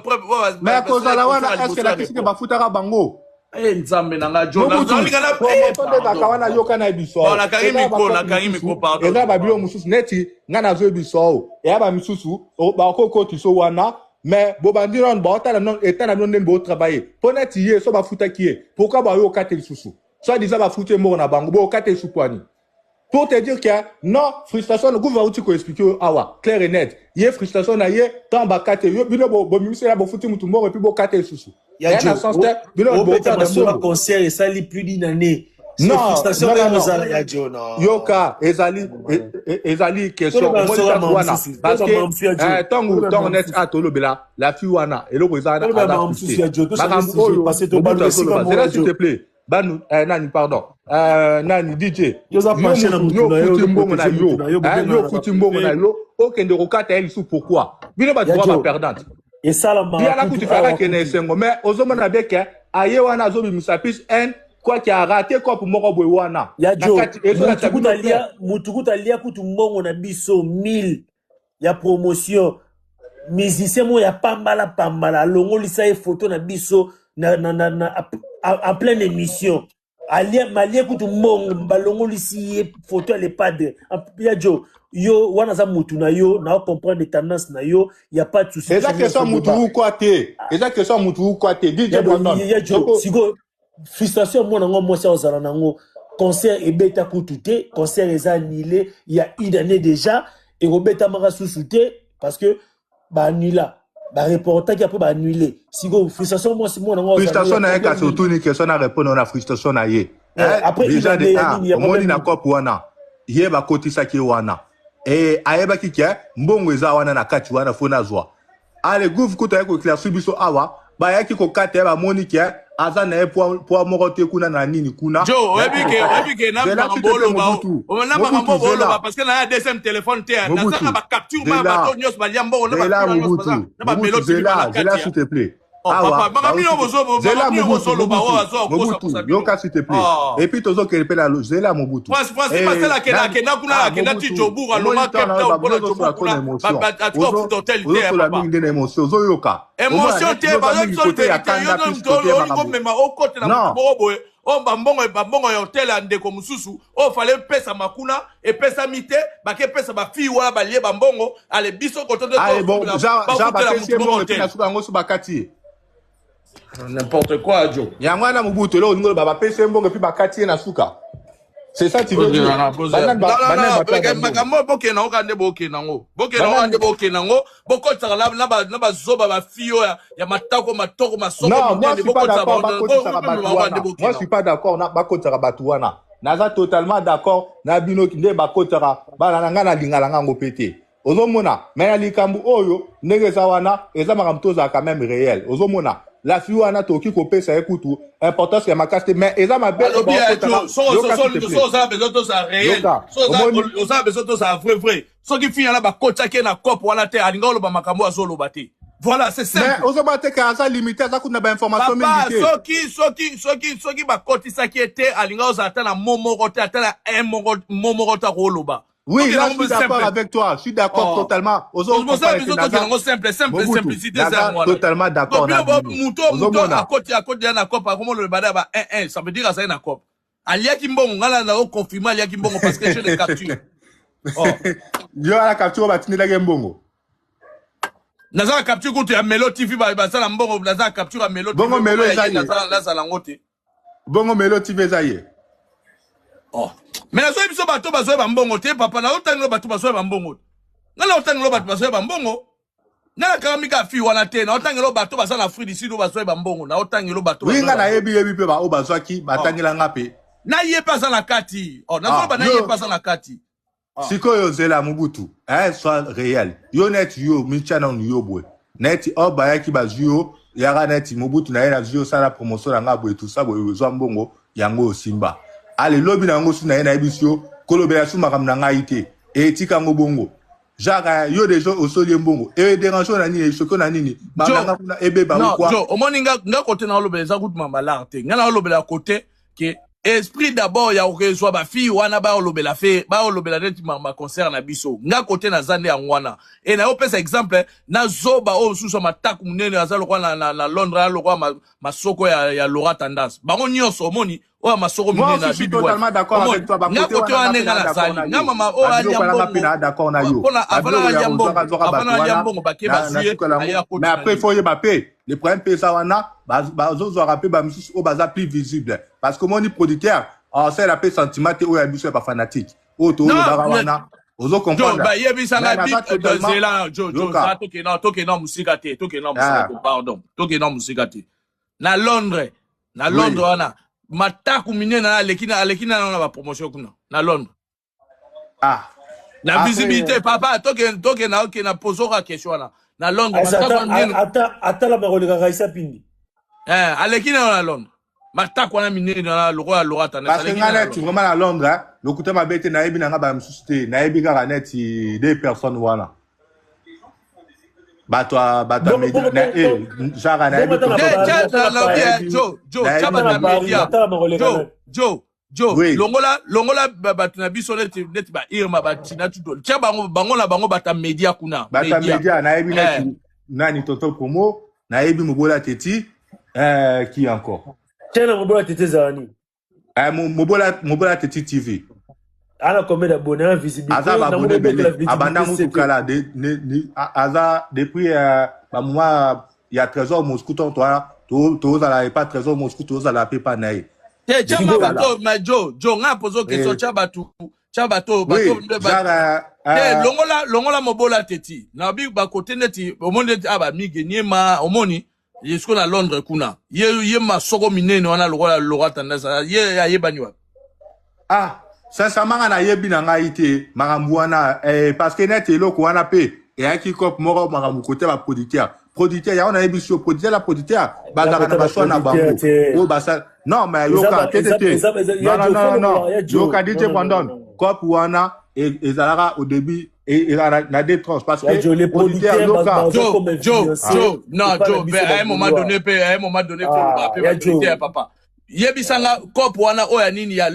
mais basali kozala concert wana ya est ce liboso que ya lakisi ke report bafutaka bango e nzambe na nga jo Mobutu nazolinga na eh, promotion nde ezalaka pardon wana yoka na biso bon awa nakangi eza na micro bakope nakangi misusu micro pardon eza na jo babilo pardon mosusu neti ngai nazoyebisa oyo eya bamisusu bakokotisa wana mais bobandi nano baotala nano eta na bino ndenge botravaille mpo neti ye so bafutaki ye pourquoi bayoka te lisusu soit disant bafuti ye mbongo na bango boyoka te lisusu pwani pour te dire que non frustration gouve auti koexplike oyo awa clair et net ye frustration na ye ntango bakate yo bino bomimisela bofuti mutu mbongo epuis bokate lisusu Ya eya na Joe, sens te bino obeta boperde masolo ya mbongo concert esali plus d'une année. C'est non frustration non oyo non non ozala ya Joe, non. yoka ezali ezali question Toloba omoni masolo ya place makambo wana mosusu. parce Toloba que makambo mosusu ya Joe. ntango Toloba ntango makambo net mosusu. a tolobela la fille wana eloko eza wana Toloba aza makambo mosusu frustré ya Joe. Tochange makambo sujet oyo parce que Mobutu tobaluka esika azoloba moko zela ya s'il te Joe. plaît banu nani pardon nani DJ Yo oza yo penché na mutu mutu yo na yo, ofuti mbongo na ozoprotege yo mutu na yo, hein, yo bobengana na ofuti mbongo na baprive. yo okende kokata ye lisusu pourquoi bino bato Ya boa Joe, baperdante esalamaka ye ala kutu kutu faka awa kende kutu. esengo mais ozomona bien ke aye wana azobimisa plus haine quoique arate cope moko boye wana Ya na Joe, kati ezolakisa mutu kutu bino clair alia, mutu kutu alia kutu mbongo na biso 1000 ya promotion. Musicien moko ya pambala pambala alongolisa ye photo na biso na, na, na, na, en pleine émission. Alia malie kutu mbongo balongolisi ye photo ya le padre. Ya Joe, yo wana aza mutu na yo, na comprendre tendance na yo, ya pas de souci, eza tochange question biso ya mutu débat. ukwa te eza question ya mutu ukwa te DJ Ya Brandon ya Joe, soko sikoyo Frustration ya mwana ngo mwasi akozala nango, concert ebeta kutu te, concert eza annulé ya une année déjà, ekobetamaka susu te parce que ba annula, ba reportaki après ba annulé. Sikoyo frustration mwasi mwana ngo frustration na ye, kasi otuni question na répondre na frustration na ye. Eh, après une déjà année de ya un nini ya omoni problème na nini? cope wana ye bakotisaki ye wana e ayebaki ke mbongo eza wana na kati wana fo nazwa. Ale gouve kutu ayaki koeclaircir biso awa, bayaki kokata ye, bamoni ke aza na ye poids moko te kuna na nini kuna. Jo, bayaki oyebi ke kokata. oyebi ke na Zela makambo s'il te plaît, oloba Mobutu. na makambo Mobutu, oloba zela. parce que na ya deuxième téléphone te, nazanga Mobutu, ba capture ma zela. bato nyonso balia mbongo na Zela bafille nyonso baza Mobutu, na Mobutu bamelo TV zela, bana zela kati ya s'il te plaît. Oh, Awa papa, makambo bino bauti bozo zela makambo bino Mobutu, bozoloba oyo Mobutu, azo kosa Mobutu, kosa bino. yoka s'il te plaît. Oh. Et puis tozokende mpe na zela Mobutu. Prince Prince Eh, Marcel akenda nani akenda kuna ah akenda ti Mobutu, Jobourg omoni alonga ntango Cape na Town ba mpona ozosola Jobourg trop na kuna émotion. atika kofuta hotel te ya Ozosola papa. mingi nde na émotion, ozoyoka. Omona Émotion neti te, yoza bazo mingi biso kote ya vérité yo kanda no plus kote ya olingi makambo. komema okotela motu Non, moko boye oyo bambongo ya hotel ya ndeko mosusu oyo fale epesama kuna epesami te, bakepesa bafille wana balie bambongo ale biso koto nde allez bon, tofutela ja ja bafutela bapesi motu ye moko mbongo et puis hotel. na suka yango so bakati ye. N'importe quoi, Joe. Yango wana Mobutu eloko olingi oloba, bapesi ye mbongo et puis bakati ye na suka. C'est ça tu veux dire. Banani banani bato ya bambongo. Makambo oyo bokende yango kaka nde bokende yango, bokende yango kaka nde Banani bokende yango, bokotisaka na bazoba bafille oyo ya matako matoko masoko Non, moi minene, je suis pas bokotisaka d'accord, bango bakotisaka bato bango wana. nde Moi je bokende suis pas d'accord na bakotisaka bato wana. Naza totalement d'accord na bino nde bakotaka bana na ngai na lingala ngango pe te. Ozomona, mais na likambo oyo ndenge eza wana eza makambo tozala quand même réel. Ozomona, la fille wana tokoki kopesa ye kutu importance ya makasi te, mais eza mabe oyo Balobi ya baokotaka. Jo, Yoka s'il te so plaît. oza besoin tozala réel, Yoka, so omoni oza besoin tozala vrai vrai, soki fille wana bakotiaki ye na cope wana te, alinga oloba makambo azoloba te. Voilà, c'est mais simple. ozomona te ke aza limité, aza kutu na bainformation Papa, mingi te. soki bakotisaki ye te, alinga ozala ata na mo moko te, ata na un moko mo moko te akoloba. Oui, Tokende là, je yango suis d'accord simple. avec toi. Je suis d'accord Oh. totalement. Ozo Bosala comprendre biso que tokende naza yango simple simple, Mobutu, simplicité eza naza yango wana. totalement d'accord Donc na bino bino. muto Ozomona. akoti ya na cope, akoma oloba da ba 1 1, ça veut dire azali na cope, aliaki mbongo. Ngai na oconfirme aliaki mbongo parce que j'ai les captures. Oh. Yo ala capture batindelaki ye mbongo. Naza na capture kutu ya Melo TV, basala mbongo, naza na capture ya Melo TV. Bongo Melo ya eza ye ye. nazala yango te. Bongo Melo TV eza ye. Oh. Mais nazoyebi biso bato bazoyeba mbongo te, papa. Naotangelo bato bazoyeba mbongo, ngai naotangelo bato bazoyeba mbongo, ngai nakangami kaka fille wana te. Naotangelo bato baza na Afrique du Sud oyo bazoyeba mbongo, naotangelo bato Oui, nga bazoyeba mbongo. nayebi yebi mpe baoyo bazwaki batangela nga mpe. Na ye mpe aza na kati. Oh, nazoloba Ah, na ye yo mpe aza na kati. Ah. Sikoyo zela Mobutu, eh, soit réel. Yo neti yo mitia nanu yo boye. Neti oyo bayaki bazwi yo yaka neti Mobutu na ye nazwi yo sala promotion na nga boye tout ça boye ozwa mbongo yango osimba. Ale lobi na yango su na ye nayebisi yo kolobela su makambo na ngai te. Etika yango bongo. Genre yo deja osoli ye mbongo. E dérange na nini, echoque na nini? Makambo na Jo, nga kuna ebeba ou non quoi? Jo, omoni nga kote na olobela eza kutu mamalare te. Nga na olobela kote ke esprit d'abord ya kokezwa bafille wana baolobela fe baolobela neti maconcert na biso. Nga kote naza nde yango wana e nayopesa exemple na zoba oyo mosusu ya mataku monene aza lokola na Londres, aza lokola masoko ya Laura Tendance, bango nyonso omoni oyo ya masoko Moi minene aussi, na je suis bibi wapi. totalement d'accord Omoni avec toi. nga Bakote kote wana wana nga nde mpe nga na d'accord nazali na nga yo. mama oyo alia Babiloko wana nga mpe mbongo na d'accord na yo. mpona Babiloko avana ya alia mbongo, kozwaka zwaka bato avana alia wana mbongo bake na na bazwi ye suka lango. aye Mais akotisa après, il nini. faut oyeba mpe le problème mpe eza wana bazozwaka mpe bamisusu oyo baza plus visible parce que omoni producteur asala mpe sentiment te oyo ya biso ya bafanatique oyo toolobaka Non, wana ozo Jo, comprendre. bayebisa Mais nga naza totalement zela Jo, Jo, yoka. za tokenda mosika te, tokenda mosika Ah, te, pardon, tokenda mosika te. Na Londres, na Londres oui. wana mataku minene na aleki na bapromotion kuna na Londres. Ah. Na Après, visibilité papa, tokenda okenda pozoka question wana na Londres Asa mataku ata wana minene. ata la makoleka Raissa Pindi. Eh, aleki na Londres mataku wana minene na lokola Laura Tendance Parce que aleki nga na neti Londres. vraiment na Londres, hein, lokuta mabe te, nayebi na nga bamisusu te, nayebi kaka neti deux personnes wana bato ya Bongo media bongo na bongo eh, genre bongo nayebi ata na Te tonton Paris, tia ata na nalobi Paris, nayebi Jo, Jo, tia nayebi ata bato na ya Paris, media. ata na makoleka Jo, nani. Jo, oui. longola bato na biso neti ba Irma, batina tuto, tia bango na bango bato ya media kuna Bato ya media. media nayebi Eh, neti nani tonton promo, nayebi Mobola Teti, qui encore? Tena Mobola Tete ezala nini? Mobola Teti TV. Ana combien d'abonnés en visibilité? Aza Nango baabonné bobetela ebele, abanda visibilité mutu sete. kala aza depuis bamoma ya Trésor Moscou tonto wana. Tozala epa Trésor Moscou, tozala mpe epa na ye. Te, tia ma bato ma jo jo nga pozo question, tia bato, tia bato bato te, longola longola mobola te ti na bi bakote neti omoni neti aba mige niema omoni ye sikoyo na Londres kuna, ye ye masoko minene wana lokola Laura Tendance, ye ayebani wapi? Ah, sincèrement, nga nayebi na ngai te makambo wana parce que neti eloko wana mpe eyaki cope moko, makambo kote baproducteur, producteur yango nayebi so producteur na producteur bazalaka na bachoix na bango oyo basala. Non, mais yoka te te te, non non non non, yoka DJ Brandon, cope wana ezalaka au début ezalaka na deux tranches parce que producteur, yoka. Jo Jo Jo, non Jo, mais à un moment donné pe, à un moment donné, faut pe ba papa yebisanga cope wana oyo ya nini, ya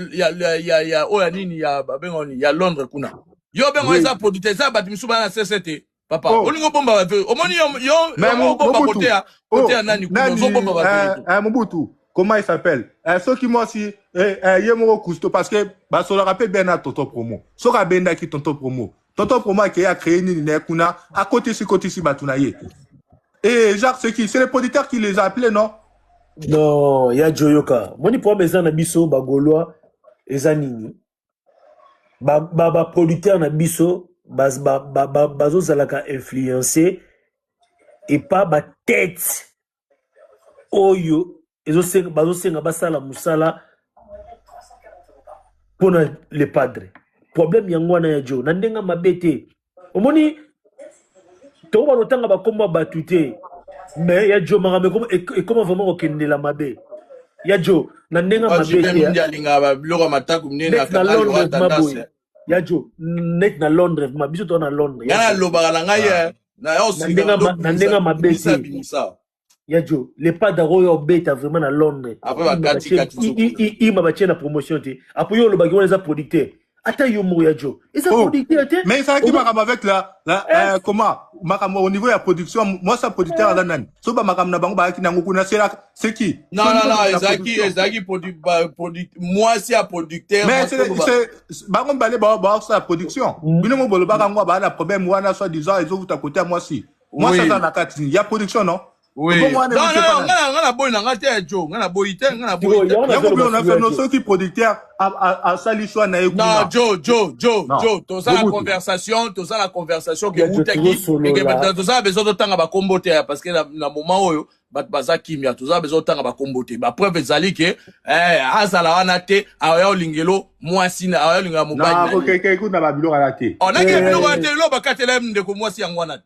oyo ya nini, ya babenga nini, ya Londres kuna, yo bengo eza producteur, eza bato misusu bana na cc te. Papa, olingi obomba ba, omoni yo yo obomba kote ya nani kuna, ozobomba ba. Mobutu, comment il s'appelle, soki mwasi ye moko Cousteau, parce que basolaka mpe bien na Tonton Promo, soki abendaki Tonton Promo, Tonton Promo akei acréer nini na ye kuna, akotisi kotisi bato na ye. Et Jacques, c'est qui? C'est le producteur qui les a appelés, non? Non, ya Joyoka, moni problème eza na biso bagaulois eza nini? Baproducteur na biso bazozalaka influence epa batete oyo bazosenga basala mosala mpona le padre. Problème yango wana ya Jo, na ndenge mabe te, omoni tokobana otanga bakombo ya bato te, mais ya Jo, makambo ekoma vraiment kokendela mabe ya Jo, na ndenge mabe te. Alingaka biloko ya matako minene. Na Londres maboye ya Jo, net na Londres ma biso toza na Londres. Ngai nalobaka na ngai. Na ndenge mabe te ya Jo, le padre oyo obeta vraiment na Londres, ima batie na promotion te. Apo yo olobaki wana eza producteur, ata yo moko ya Jo, eza producteur te. Mais ezalaki makambo avec la comment, makambo au niveau ya production, moi sa producteur aza nani? So bamakambo na bango bayaki nango kuna, c'est qui? Non non non, ezalaki mwasi ya producteur. Mais bango mibale baosala production. Bino mo bolobaka yango, baa na problème wana, soit disant ezovuta kote ya mwasi. Mwasi aza na kati ya production, non? Oui. Non, non, non, nga na boyi na nga te, Jo. Nga na boyi te, nga na boyi te. Yango bino na feno, soki producteur asali choix na ye kuna. Non, Jo, Jo, Jo, Jo, tozala conversation, tozala conversation ke utaki, ke tozala besoin totanga bakombo te, parce que na moment oyo bato baza kimia, tozala besoin totanga bakombo te. Bapreuve ezali ke azala wana te, aya olingelo mwasi na aya olingela mobali. Na okeke kuna ba biloko ala te. Oh, nake biloko ala te, lo bakatela ndeko mwasi yango wana.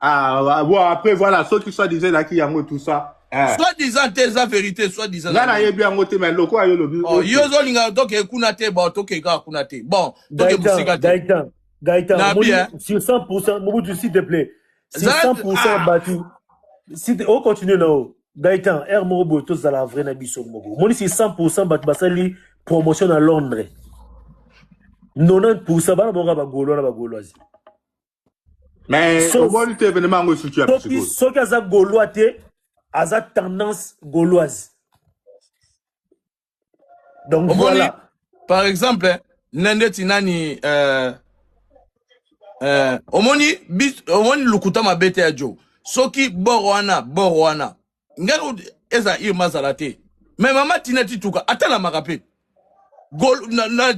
Ah, bon, après, voilà, ceux qui soit disant là, qui yango, tout ça. Eh. Soit disant te, eza vérité, soit disant. Nga nayebi yango te, mais loko ayo lobi. Oh, yo ozolinga toke kuna te, bon, toke kaka kuna te. Bon, toke mosika te. Gaëtan, Gaëtan, sur 100%, Mobutu, s'il te plaît. Sur 100% ah. Batu, si on continue na Gaëtan, R moko boye, tozala vrai na biso moko. Moni si 100% batu basali promotion na Londres. 90% bana bonga ba Gaulois na ba Gauloise. Mais omoni te événement yango esuki ya soki soki aza gaulois te, aza tendance gauloise, donc voilà. Par exemple, na ndeti nani, omoni omoni lukuta mabe te ya Jo, soki bor wana, bor wana ngai eza Irma azala te, mais mama Tina Tituka atalamaka mpe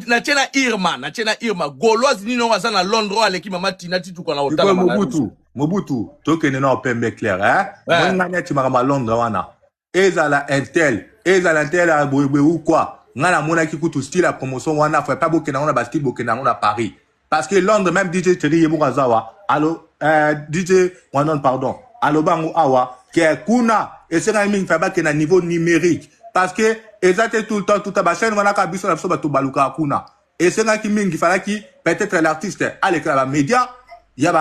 natie na Irma, natie na Irma gauloise nini oyo aza na Londres oyo aleki mama Tina Tituka na otala? Mobutu, Mobutu, tokende na opembe clair, eh? Moi ngai neti makambo ya Londres wana, ezala intel, ezala intel ya boyeboye ou quoi, ngai namonaki kutu style ya promotion wana fa pa bokende yango na bastyle, bokende yango na Paris, parce que Londres, même DJ Thierry ye moko aza wa alo, DJ Wanon, pardon, aloba yango awa ke kuna esengaki mingi fa bakende na niveau numérique, parce que eza te tout le temps, tout bachaîne wana kaka biso na biso bato balukaka kuna. Esengaki mingi, falaki peut-être l'artiste alekela bamédia ya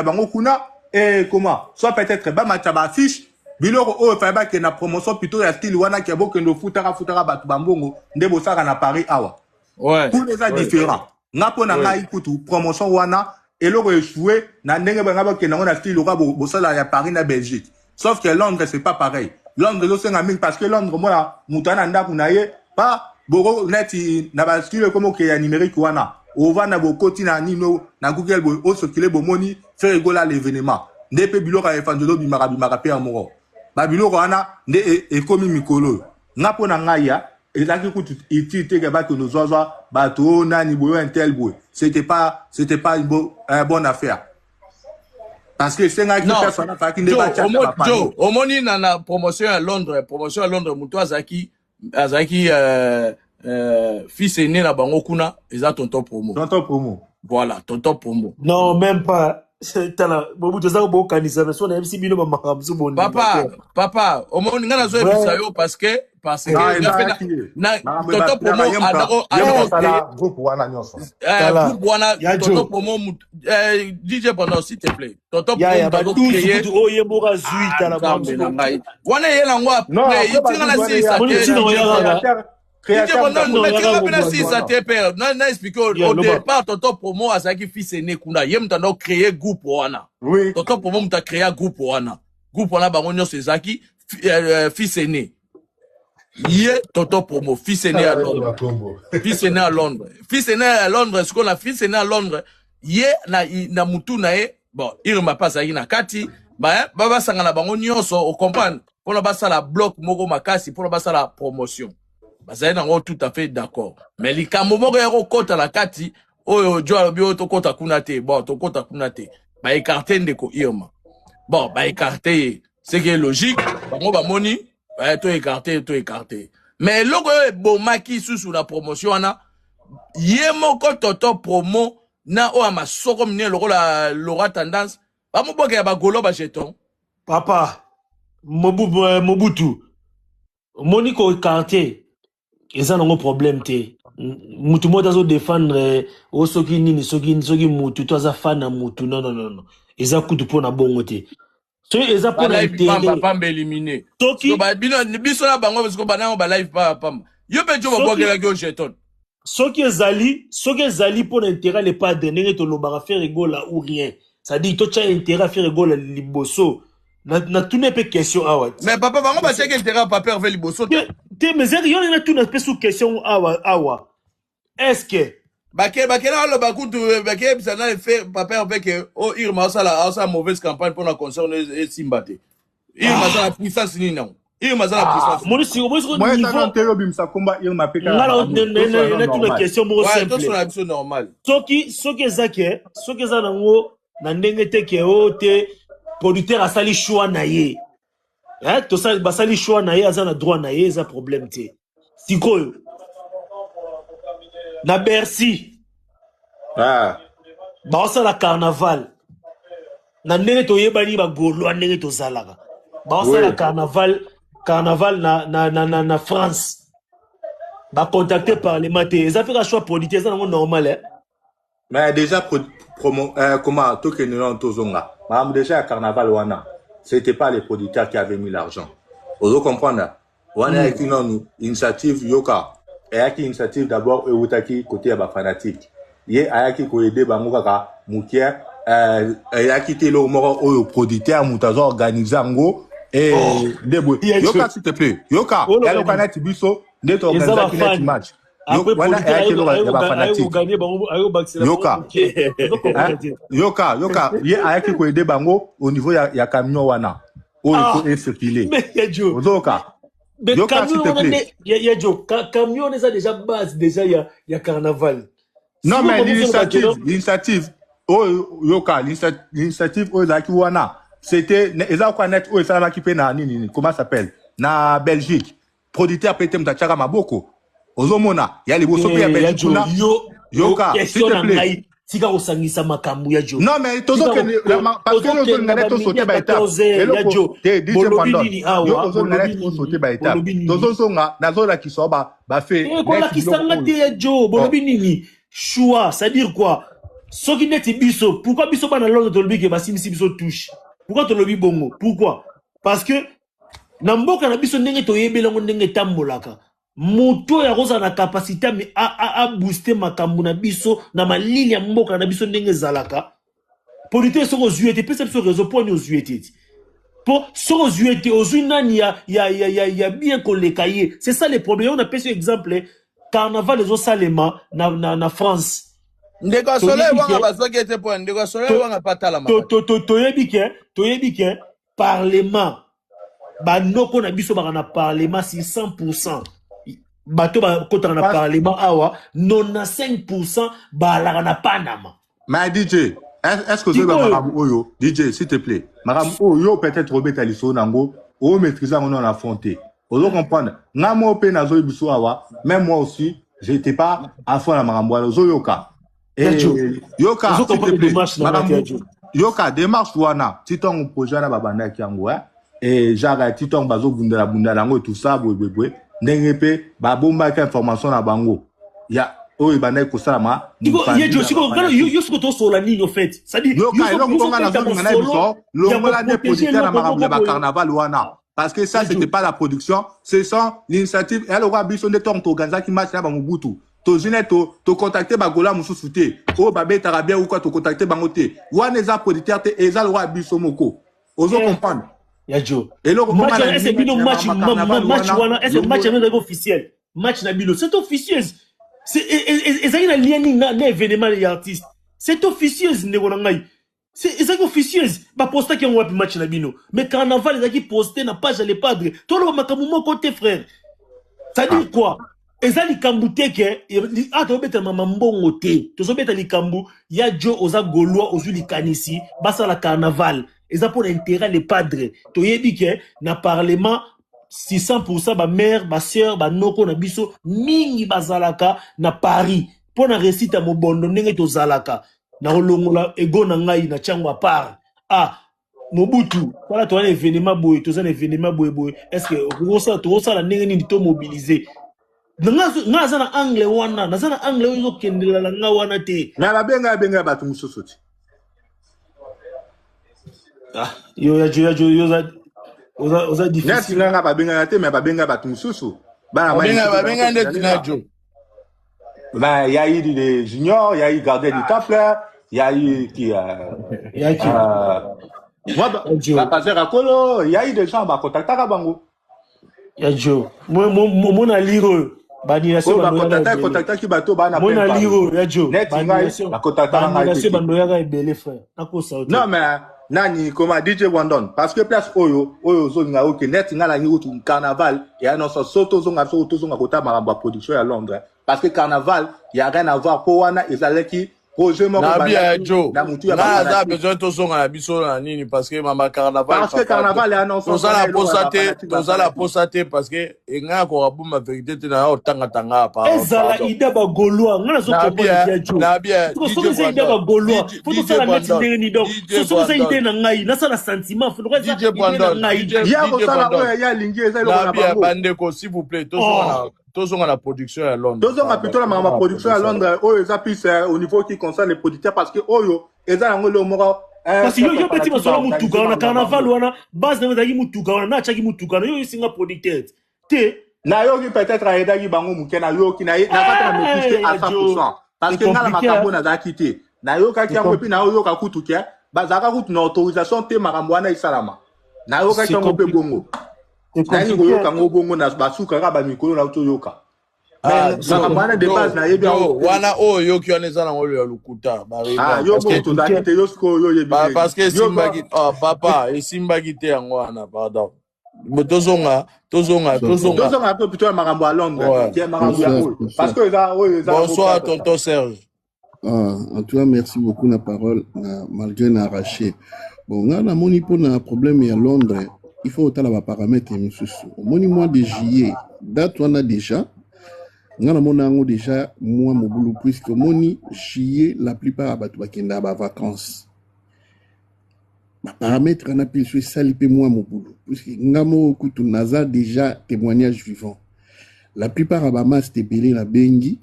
bango kuna et comment, soit peut-être bamata baaffiche, biloko oyo fallait bakende na promotion plutôt ya style wana ke bokende ofutaka futaka bato bambongo nde bosalaka na Paris awa. Kuna eza différent. Nga mpo na ngai kutu promotion wana eloko échoué na ndenge banga bakende yango na style lokola bosala ya Paris na Belgique, sauf que Londres, c'est pas pareil. Londres ezosenga mingi parce que Londres, mona moto aza na ndako na ye pa boko neti na bastyle ekomi oke ya numérique wana, ovanda bokoti na nino na Google boye, osokile bomoni Ferre Gola l'événement nde mpe biloko ya efandelo bimaka bimaka mpe ya moko. Ba biloko wana nde e, ekomi mikolo oyo. Nga mpo na ngai ya ezalaki kutu utile te ke bakende ozwazwa bato oyo nani boye oyo intel boye. C'était pas une bonne affaire. Parce que esengaki Non, personne afalaki nde Joe, batia omo, ba Joe, panneau. omoni na na promotion ya Londres, promotion ya Londres, moto azalaki azalaki fils aîné na bango kuna eza tonton promo. Tonton promo. Voilà, tonton promo. Non, même pas. Tala, Mobutu aza kobokanisa mais so nayebisi bino bamakambo mosusu bondima Papa, te. papa, omoni nga nazoyebisa Vrai. yo parce que Non, nga pe na ezalaki ye. na Makambo tonton ebapilaka promo ye moto adako ye moto adako asala groupe wana nyonso. Tala, groupe wana ya tonton Joe. promo DJ pendant s'il te plaît. Tonton Ya promo ya moto ba azo 12 créer kutu oyo ye moko azwi ah tala nzambe makambo na mosusu. ngai. Wana eyela yango Non, après, après ba itinga 12 na wana ye silisa Moni te ntina DJ oya Brandon. kaka. créateur DJ créateur moto Brandon, Ntina mais oya tika kaka mpe na kobwaka. silisa wana. te père. Na na expliquer au, Ya au loba. départ tonton promo azalaki fils aîné kuna. Ye moto ando créer groupe wana. Oui. Tonton promo moto a créer groupe wana. Groupe wana bango nyonso ezalaki fils aîné. Ye tonton promo fils aîné à Londres. Fils aîné à Londres. Fils aîné à Londres, ce qu'on a fils aîné à Londres, ye na na mutu na ye, bon, Irma pa azalaki na kati, ba ba basangana bango nyonso, o comprendre, mpona basala bloc moko makasi, mpona basala promotion. Bazali nango tout à fait d'accord. Mais likambo moko ya kokota na kati, oyo jo alobi oyo tokota kuna te, bon, tokota kuna te. Ba écarter ndeko Irma. Bon, ba écarter ye. Ce qui est logique, bango bamoni, to écarter, to écarter. Mais eloko oyo ebomaki susu na promotion wana, ye moko toto promo na oyo ya masoko minene lokola Laura Tendance, bamobokela bagolo ba jeton. Papa, Mobutu, omoni ko écarter eza nango problème te. Mutu moko azo défendre o soki nini soki soki mutu to aza fan na mutu non non non non. Eza kutu mpona bongo te. Soki eza mpona Ba live pamba intérêt. pamba éliminé. Soki So ba bino biso na bango parce que banango ba live pamba pamba. Yo pe jo soki babwakelaki yo jeton. soki ezali mpona intérêt le padre ndenge tolobaka Ferre Gola ou rien. C'est-à-dire totya intérêt Ferre Gola liboso. Na natuna mpe question awa. Mais papa bango batiaki intérêt ya papa Hervé liboso te. Te mais yo ndenge natuna mpe su question awa awa. Est-ce que Bake bakela aloba kutu bake yebisa na efe papa Hervé ke o Irma asala asala mauvaise campagne mpona concert esimba te. Irma aza na puissance nini nango? Irma aza na puissance. moni siko moni siko Moi ça niveau non te obimisa komba Irma pe kaka nga na makambo. Tosala natuna normal. question moko Ouais, simple. tosala biso normal. Soki eza ke soki eza nango na ndenge te ke o te producteur asali choix na ye. Hein, tosali basali choix na ye aza na droit na ye eza problème te. Sikoyo na Bercy Ah. baosala carnaval na ndenge toyebani bagaulois ndenge tozalaka baosala Oui. carnaval na France bacontacte parlement te eza mpe ka choix producteur eza nango normal eh? Mais déjà promo comment tokende nano tozonga. Makambo déjà ya carnaval wana, c'était pas les producteurs qui avaient mis l'argent. Ozo comprendre? Wana eyaki nanu initiative yoka. Eyaki initiative d'abord ewutaki côté ya ba fanatique. Ye ayaki koaider bango kaka mokie eyaki te eloko moko oyo producteur moto azo organiser yango nde boye. Yes. Yoka s'il te plaît. Yoka, Oloba yaloka nini? neti biso nde Eza toorganisaki neti bafani. match. Après Wana producteur eyaki eloko ya ba fanatique. ayokoganye bango ayobakisela bango Yoka. moke ozo comprendre Hein? te Yoka, yoka, ye ayaki koaider bango au niveau ya camion wana oyo Ah. faut ecirculer. mais ya jo Ozoyoka. mais Yoka camion s'il te wana plaît. nde ya jo camion wana eza déjà base déjà ya carnaval. Non Sikoyo mais bango ozoloba l'initiative, keno l'initiative oyo yoka, l'initiative oyo ezalaki wana, c'était eza kwa net oyo esalamaki mpe na nini nini, comment ça s'appelle? Na Belgique. Producteur pe te moto atiaka maboko. Ozomona, ya liboso mpe ya Eh, ya Belgique jo kuna. yo Yoka, s'il question te na plaît. ngai tika kosangisa makambo ya jo. Non mais tozokende parce que ozolinga neti tosaute ba étape. 14 ya Eloko jo te DJ bolobi Brandon. nini Yo awa ozolinga bolobi neti tosaute nini ba étape. bolobi nini Tozozonga nazolakisa yo ba fait Eh, neti kolakisa biloko nga te oyo. ya jo Oh. bolobi nini choix c'est à dire quoi soki neti biso pourquoi biso bana Londres tolobi ke basimisi biso touche pourquoi tolobi bongo pourquoi parce que na mboka na biso ndenge toyebeli yango ndenge etambolaka moto oyo akozala na capacité abooste makambo na biso na malili ya mboka na biso ndenge ezalaka producteur soki ozwi ye te pesa biso réseau mpo ani ozwi ye te ti po soki ozwi ye te ozwi nani ya bien koleka ye c'est ça le problème oyo napesi yo exemple carnaval ezosalema na France Ndeko ya Soleil toyebi wanga ke bazwaki ete mpo ndeko ya Soleil wanga pa talamaka. toyebi ke parlement Banoko na biso baka na parlement sur 100%. Bato bakotaka na parlement awa 95% balaka na Panama. Mais DJ, est-ce que ozoyeba makambo oyo DJ, s'il te plaît, makambo oyo yo peut-être obeta lisolo nango, o maîtriser yango na fond te. Ozo comprendre? Nga moko mpe nazoyebi biso awa, même moi aussi, j'étais pas à fond na makambo wana, ozoyoka. Eh, yoka, s'il te plaît, makambo yoka démarche wana, ti ntango projet wana babandaki yango, eh? Et genre ti ntango bazobundela bundela yango tout ça boye boye boye, ndenge mpe babombaki information na bango ya oyo ebandaki kosalama. Yo siko tosola nini au fait? C'est-à-dire yoka eloko mpo nga nazolinga na biso, longola nde producteur na makambo ya bacarnaval wana, parce que ça c'était pas la production, ce sont l'initiative. Eya lokola biso nde ntango toorganisaki match na bamobutu, tozwi ne tocontacte bagola mosusu te oyo babetaka bien uka, tocontacte bango te. Wana eza producteur te, eza lokola biso moko, ozo comprendre? Ya jo eloko match wana, est bino match wana, est match wana ezalaki officiel? Match na bino, c'est officieuse, ezalaki na lien nini na événement ya artiste? C'est officieuse, ndeko na ngai, ezalaki officieuse. Bapostaki yango wapi, match na bino? Mais carnaval ezalaki poste na page ya Le Padre. Toloba makambo moko te, frère. C'est-à-dire quoi? Eza likambo te ke a tozobeta mama mbongo te, tozobeta likambo ya jo. Oza Gaulois, ozwi likanisi basala carnaval, eza mpo na intérêt Le Padre. Toyebi ke na parlement 600% bamare, basœur, banoko na biso mingi bazalaka na Paris. Mpo na réussite ya mobondo, ndenge tozalaka na kolongola ego na ngai na tiango à part, ah Mobutu, tala, toza na événement boye, toza na événement boye boye, est ce que tokosala ndenge nini tomobilize? Nga aza na angle wana, naza na angle oyo ezokendela na nga wana te. Na babenga abenga bato mosusu ti. Ah, yo ya jo, yo oza neti difficile. Nga nga babengaka te, mais babenga bato mosusu bana. Babenga ndeti na jo. Ben, il y a eu des juniors, il y a eu gardien du temple, il y a eu qui Yaki. Moi, bah, Ya Jo. bah, pasteur Akolo, il y a eu des gens, bah, contactaka bango. Ya jo, mona lire oyo baannulation. Oyo Bandoyaka bacontactaki, ebele. contactaki bato bana Mona plein lire Paris. oyo ya jo. Neti ngai, Baannulation. bacontactaka ngai te. Baannulation bandoyaka ebele, frère, nakosa yo te. Non, mais nani, comment, DJ Wandon, parce que place oyo, oyo ozolinga oke, neti ngai nalingi kutu carnaval, eya nyonso, so tozonga, so tozonga kota makambo ya production ya Londres, parce que carnaval, y a rien à voir, po wana ezalaki projet moko Na bia ya ebandaki jo na mutu ya nga aza bafanatique. besoin tozonga na biso na nini, parce que mama carnaval, Parce que papa, carnaval eya nyonso toza wana na eloko ya posa te, bafanatique toza na basalaki. posa te, parce que engai akoka bomba vérité te na ya otangatanga. Ezala Pardon. ida bagaulois, nga Na nazocomprendre bien ya jo. Na bien. Siko soki DJ eza ide Brandon, bagaulois, DJ, fo DJ tosala neti Brandon, ndenge nini? Donc DJ soki eza ide Brandon, na ngai, nasala sentiment, fo eza DJ ide na Brandon, ngai. DJ Ya DJ kosala Brandon. oyo ye alingi, eza eloko Na na bien. bango. Bandeko, s'il vous plaît, tozonga Oh. na tozonga na production ya Londres. Tozonga Pardon, plutôt na makambo tozonga ya na production ya production ya Londres oyo eza plus au niveau qui concerne les producteurs, parce que oyo eza yango eloko moko Parce yo cercle yo beti fanatique masolo baorganize mutuka wana makambo na carnaval bango. wana, base nango ezalaki mutuka wana, na atiaki mutuka wana, yo oyosinga producteur te. Nayoki peut-être ayedaki bango moke, nayoki naza te na maîtrise te ya à 100 jo parce c'est que nga na compliqué, makambo hein? nazalaki te, nayokaki C'est yango, et puis nayoyoka kutu ke bazalaka kutu na autorisation te makambo wana esalama. Nayokaki c'est yango mpe compliqué bongo, c'est nayaki compliqué. koyoka yango bongo na basukaka bamikolo na toyoka, Ah, mais jo makambo wana de base jo nayebi jo yango te. Wana oyo oyoki wana eza nango ya lokuta. Ah, Baréunion yo parce moko que tozalaki compliqué te, yo sikoyo yo oyebi ndeni parce que yo esimbaki, ah, papa, esimbaki te yango wana. Pardon. Bo tozonga, tozonga, tozonga. Tozonga mpe plutôt ya makambo ya Londres Ouais. ke makambo ya Bonsoir, oyo, parce bonsoir. que eza oyo eza yango Bonsoir, propre. tonton Serge. Ah, en tout cas, merci beaucoup na parole, na, malgré na arraché. Bon, nga namoni mpona problème ya Londres, il faut otala ba paramètres misusu. Omoni mois de juillet, date wana déjà, nga namona yango déjà mwa mobulu, puisque omoni juillet, la plupart ya bato bakendaka ba vacances. Baparamètre wana mpe so esali mpe mwa mobulu, puisque nga moko kutu naza déjà témoignage vivant. La plupart ya bamaste ebele nabengi,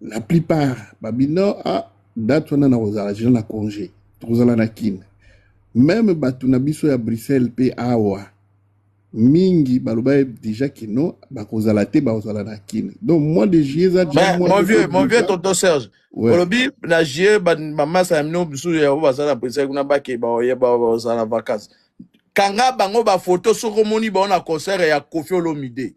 la plupart babino ah, date wana nakozala déjà na congé, tokozala na Kine. Même bato na biso ya Bruxelles mpe awa mingi baloba déjà kino bakozala te, bakozala na Kine. Donc mois de juillet eza déjà Mais mois mon moko vieux, mon vieux déjà. tonton Serge, Ouais. olobi na juillet bamasa ya bino misusu yango baza na Bruxelles kuna, bake baoyeba bazala na vacances. Kanga bango bafoto soki omoni bango na concert ya Koffi Olomide.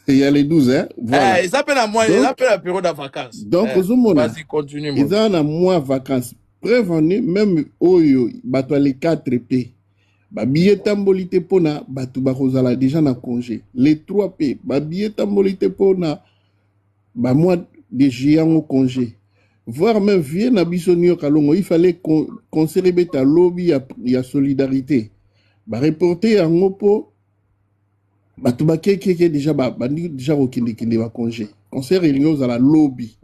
Il y a les 12, hein? Voilà. Eh, eza mpe na mois, eza Donc mpe na période ya vacances. Donc Eh, ozomona vas-y, continue, mon vieux. eza na mois vacances, preuve en est même oyo bato ya le 4 p. Ba billets etamboli te pona batu bakozala dejà na conge. Le 3 pe ba billets etamboli te pona ba mois de juillet yango conge. Voire même vieux na biso Nioka Longo il fallait concert ebeta lobi ya, ya solidarité. Ba reporter yango po bato bakekeke deja bandi deja kokendekende ba conge. Concert elingi ozala lobi.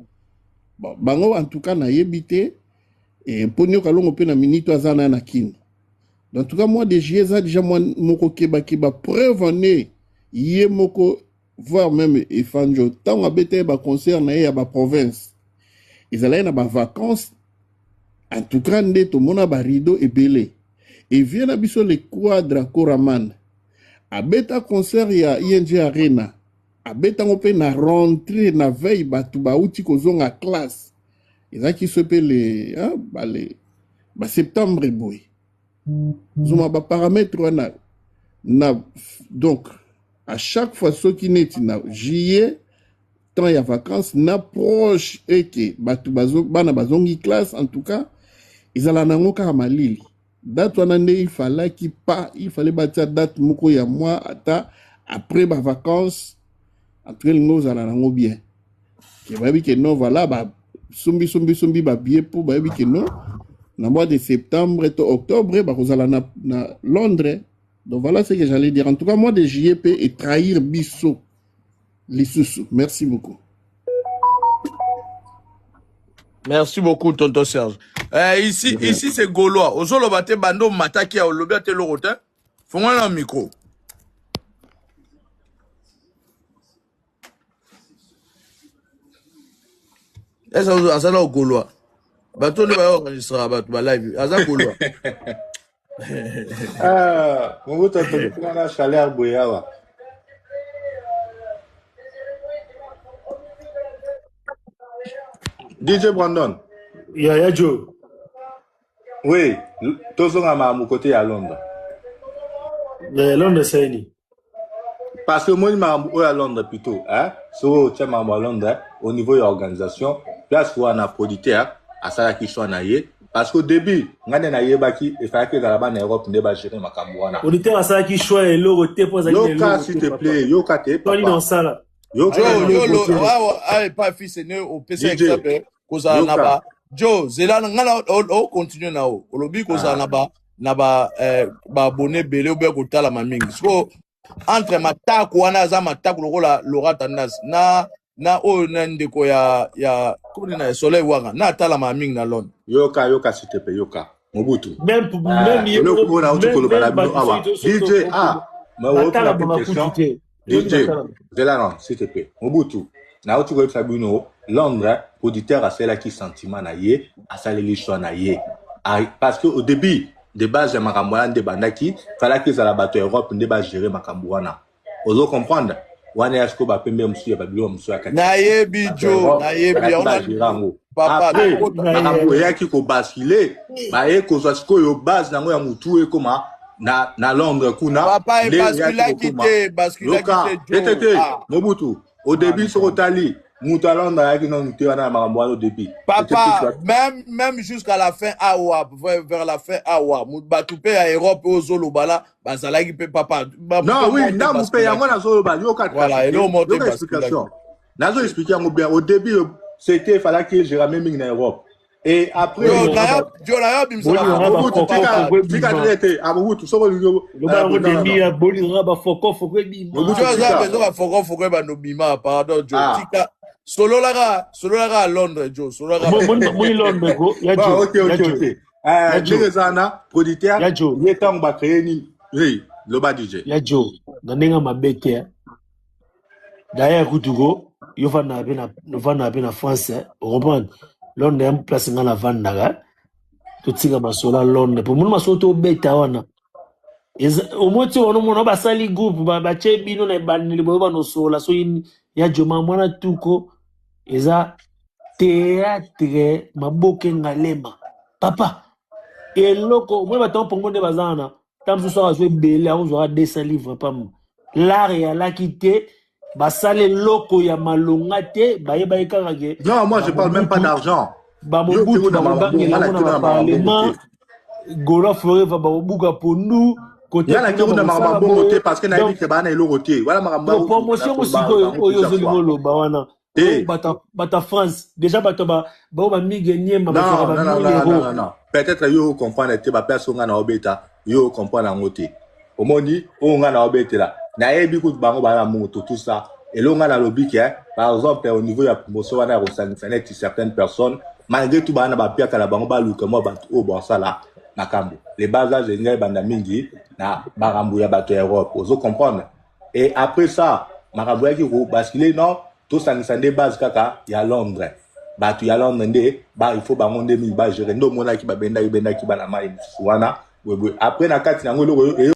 Bon, bango en tout cas nayebi te eh, mpo Nioka Longo mpe na minute aza na na Kin. En tout cas mois de juillet eza deja mwa moko kebakeba preuve en est ye moko voire même Efandjo ntango abeta ye baconcert na ye ya baprovince ezalaki na bavacances en tout cas nde tomona barideau ebele evie na biso le quadra Koraman abeta concert ya ING Arena abeta yango mpe na rentrée na veille bato bauti kozonga classe ezalaki so mpe le, hein, bale, ba septembre boye zoma ba paramètre wana na donc à chaque fois soki neti na juillet temps ya vacances na proche eke bato bazo, bana bazongi classe en tout cas ezala nango kaka malili date wana nde il fallaki pas il fallait batia date moko ya mois ata après ba vacances en tout cas elingi ozala nango bien ke bayebi ke non voilà basombi sombi sombi babillet mpo bayebi ke non na mois de septembre to octobre bakozala na, na Londres. Donc voilà ce que j'allais dire. En tout cas mois de juillet mpe etrahir biso lisusu. Merci beaucoup. Merci beaucoup, tonton Serge. Eh, ici, ici c'est Gaulois. Ozoloba te bando mataki ya olobi ate eloko te. Fongola na micro. Esa azala Gaulois. Bato nde bayo enregistraka bato ba live. Aza Gaulois. Ah, Mobutu atokisina na chaleur boye awa. DJ Brandon. Ya ya Joe. Oui, tozonga makambo kote ya Londres. Ya Londres saini. Parce que omoni makambo oyo ya Londres plutôt, hein? Soki otia makambo ya Londres au niveau ya organisation, place wana producteur asalaki choix na ye parce qu'au début ngai nde nayebaki efalaki ezala bana Europe nde ba gérer makambo wana. Producteur asalaki choix ya eloko te mpo azalaki na Yoka eloko s'il te te papa. plaît, yoka te To nini papa. osala? Yoka Jo, nanu. yo, lo, awa, awa, pa fils ne opesa DJ, exemple kozala na yoka. ba Jo, zela nga na o, o continue na o. Olobi kozala Ah. na ba na ba eh, ba abonné ebele ou bien kotalama mingi. Siko entre mataku wana aza mataku lokola Laura Tendance na na oyo na ndeko ya ya komoni na Soleil Wanga na atalama mingi na Londres. Yoka, yoka s'il te plaît, yoka. Mobutu. Même Ah, même ye eloko moko oyo nauti même koloba na même bino bato awa. soki soki DJ, ah, mais batala otuna pe bango question. kutu te. Soki DJ, batala. zela non, s'il te plaît. Mobutu, nauti koyebisa bino Londres, producteur asalelaki sentiment na ye, asaleli choix na ye. Ah, parce que au début, de base ya makambo wana nde ebandaki, falaki ezala bato ya Europe nde ba gérer makambo wana. Ozo comprendre? Wana ya sikoyo bapembe mosusu ya babiloko mosusu ya katikati. Nayebi Bato ya Jo, Europe nayebi balaki yango ba na gérer yango. papa Après, tokota makambo eyaki kobascule, baye kozwa sikoyo base nango ya mutu ekoma na, na Londres kuna papa nde eyaki ebasculaki kokoma. te ebasculaki Yoka, te te te Jo. te, Ah. Mobutu, au début soki otali moto ya Londres ayaki nanu te wana na makambo wana au début. C'était plus Papa, la même, même jusqu'à la fin awa, vers, vers la fin awa, bato pe ya Europe oyo ozoloba la, bazalaki pe papa, ba Non, moto oui, moko te ndambu mpe yango basculaki. nazoloba yoka Voilà, kasi te, eloko moko te yoka basculaki. explication. Nazo expliquer yango bien. Au début, c'était fallaki gérer mingi na Europe. Et après, Yo, Bolingo na yo, ba yo, na yo bimisa bolingo ba ba photo Mobutu foko tika papa. foko tika ebima. te te ah Mobutu soko olingi Loba yango non non non demia bolingo ba foko foko ebima. Mobutu Jo aza tika besoin ba foko foko ebanda obima, pardon Jo. ah Tika, sololaka, sololaka à Londres Jo, sololaka Moni Londres. moni Londres ko ya bon Joe ok ya ok Joe ok ya ndenge Joe eza wana producteur ya Joe ye ntango bacreye nini hey, loba DJ ya Joe na ndenge ya mabe te. eh. D'ailleurs kutu ko yo vandaka pe na vandaka pe na France eh, o comprendre Londres ya place nga na vandaka totika masolo ya Londres po moni masolo tobeta wana eza omoi ti wana omona basali groupe batie bino na ebandeli boyo banosola soki ya joma mwana tuko eza théâtre maboke ngalema papa eloko omoni bato ya mpongo nde baza wana ta mosusu awa azwa ebele akozwaka 200 livre pamba lar eyalaki te basala eloko ya malonga te bayebaki kaka ke non moi je parle même pas bamobutu d'argent yo bamobutu okei na makambo bakogangela nga yango na nakei na makambo baparlement te gola forever bakobuka pondu. Kote Nga nake kuna kuna makambo bakosala ya mbongo boye. te parce que nayebi Donc ke baa na eloko te. Wana makambo donc promotion ngo nakoloba sikoyo yango oyo plusieurs ozolinga fois. oloba wana Te. oyo bato bato ya France déjà bato ba baoyo bamige niema bazwaka Non, ba non, non, 1000 non, non, euros. non, non. Peut-être yo comprendre te ba place nga na obeta, yo comprendre yango te. Omoni oyo nga na obetela. Nayebi kutu bango bana moto tout ça. Eloko nga nalobi ke par exemple au niveau ya promotion wana ya kosangisa neti certaines personnes malgré tout bana bapiaka na bango baluka mwa bato oyo basala makambo. Les bas âges ngai banda mingi na makambo ya bato ya Europe. Ozo comprendre? Et après ça, makambo yaki ko basculer non, tosangisa nde base kaka ya Londres. Bato ya Londres nde ba il faut bango nde mingi ba gérer nde omonaki babendaki bendaki bana mai mosusu wana boye boye. Après na kati na yango eloko eyo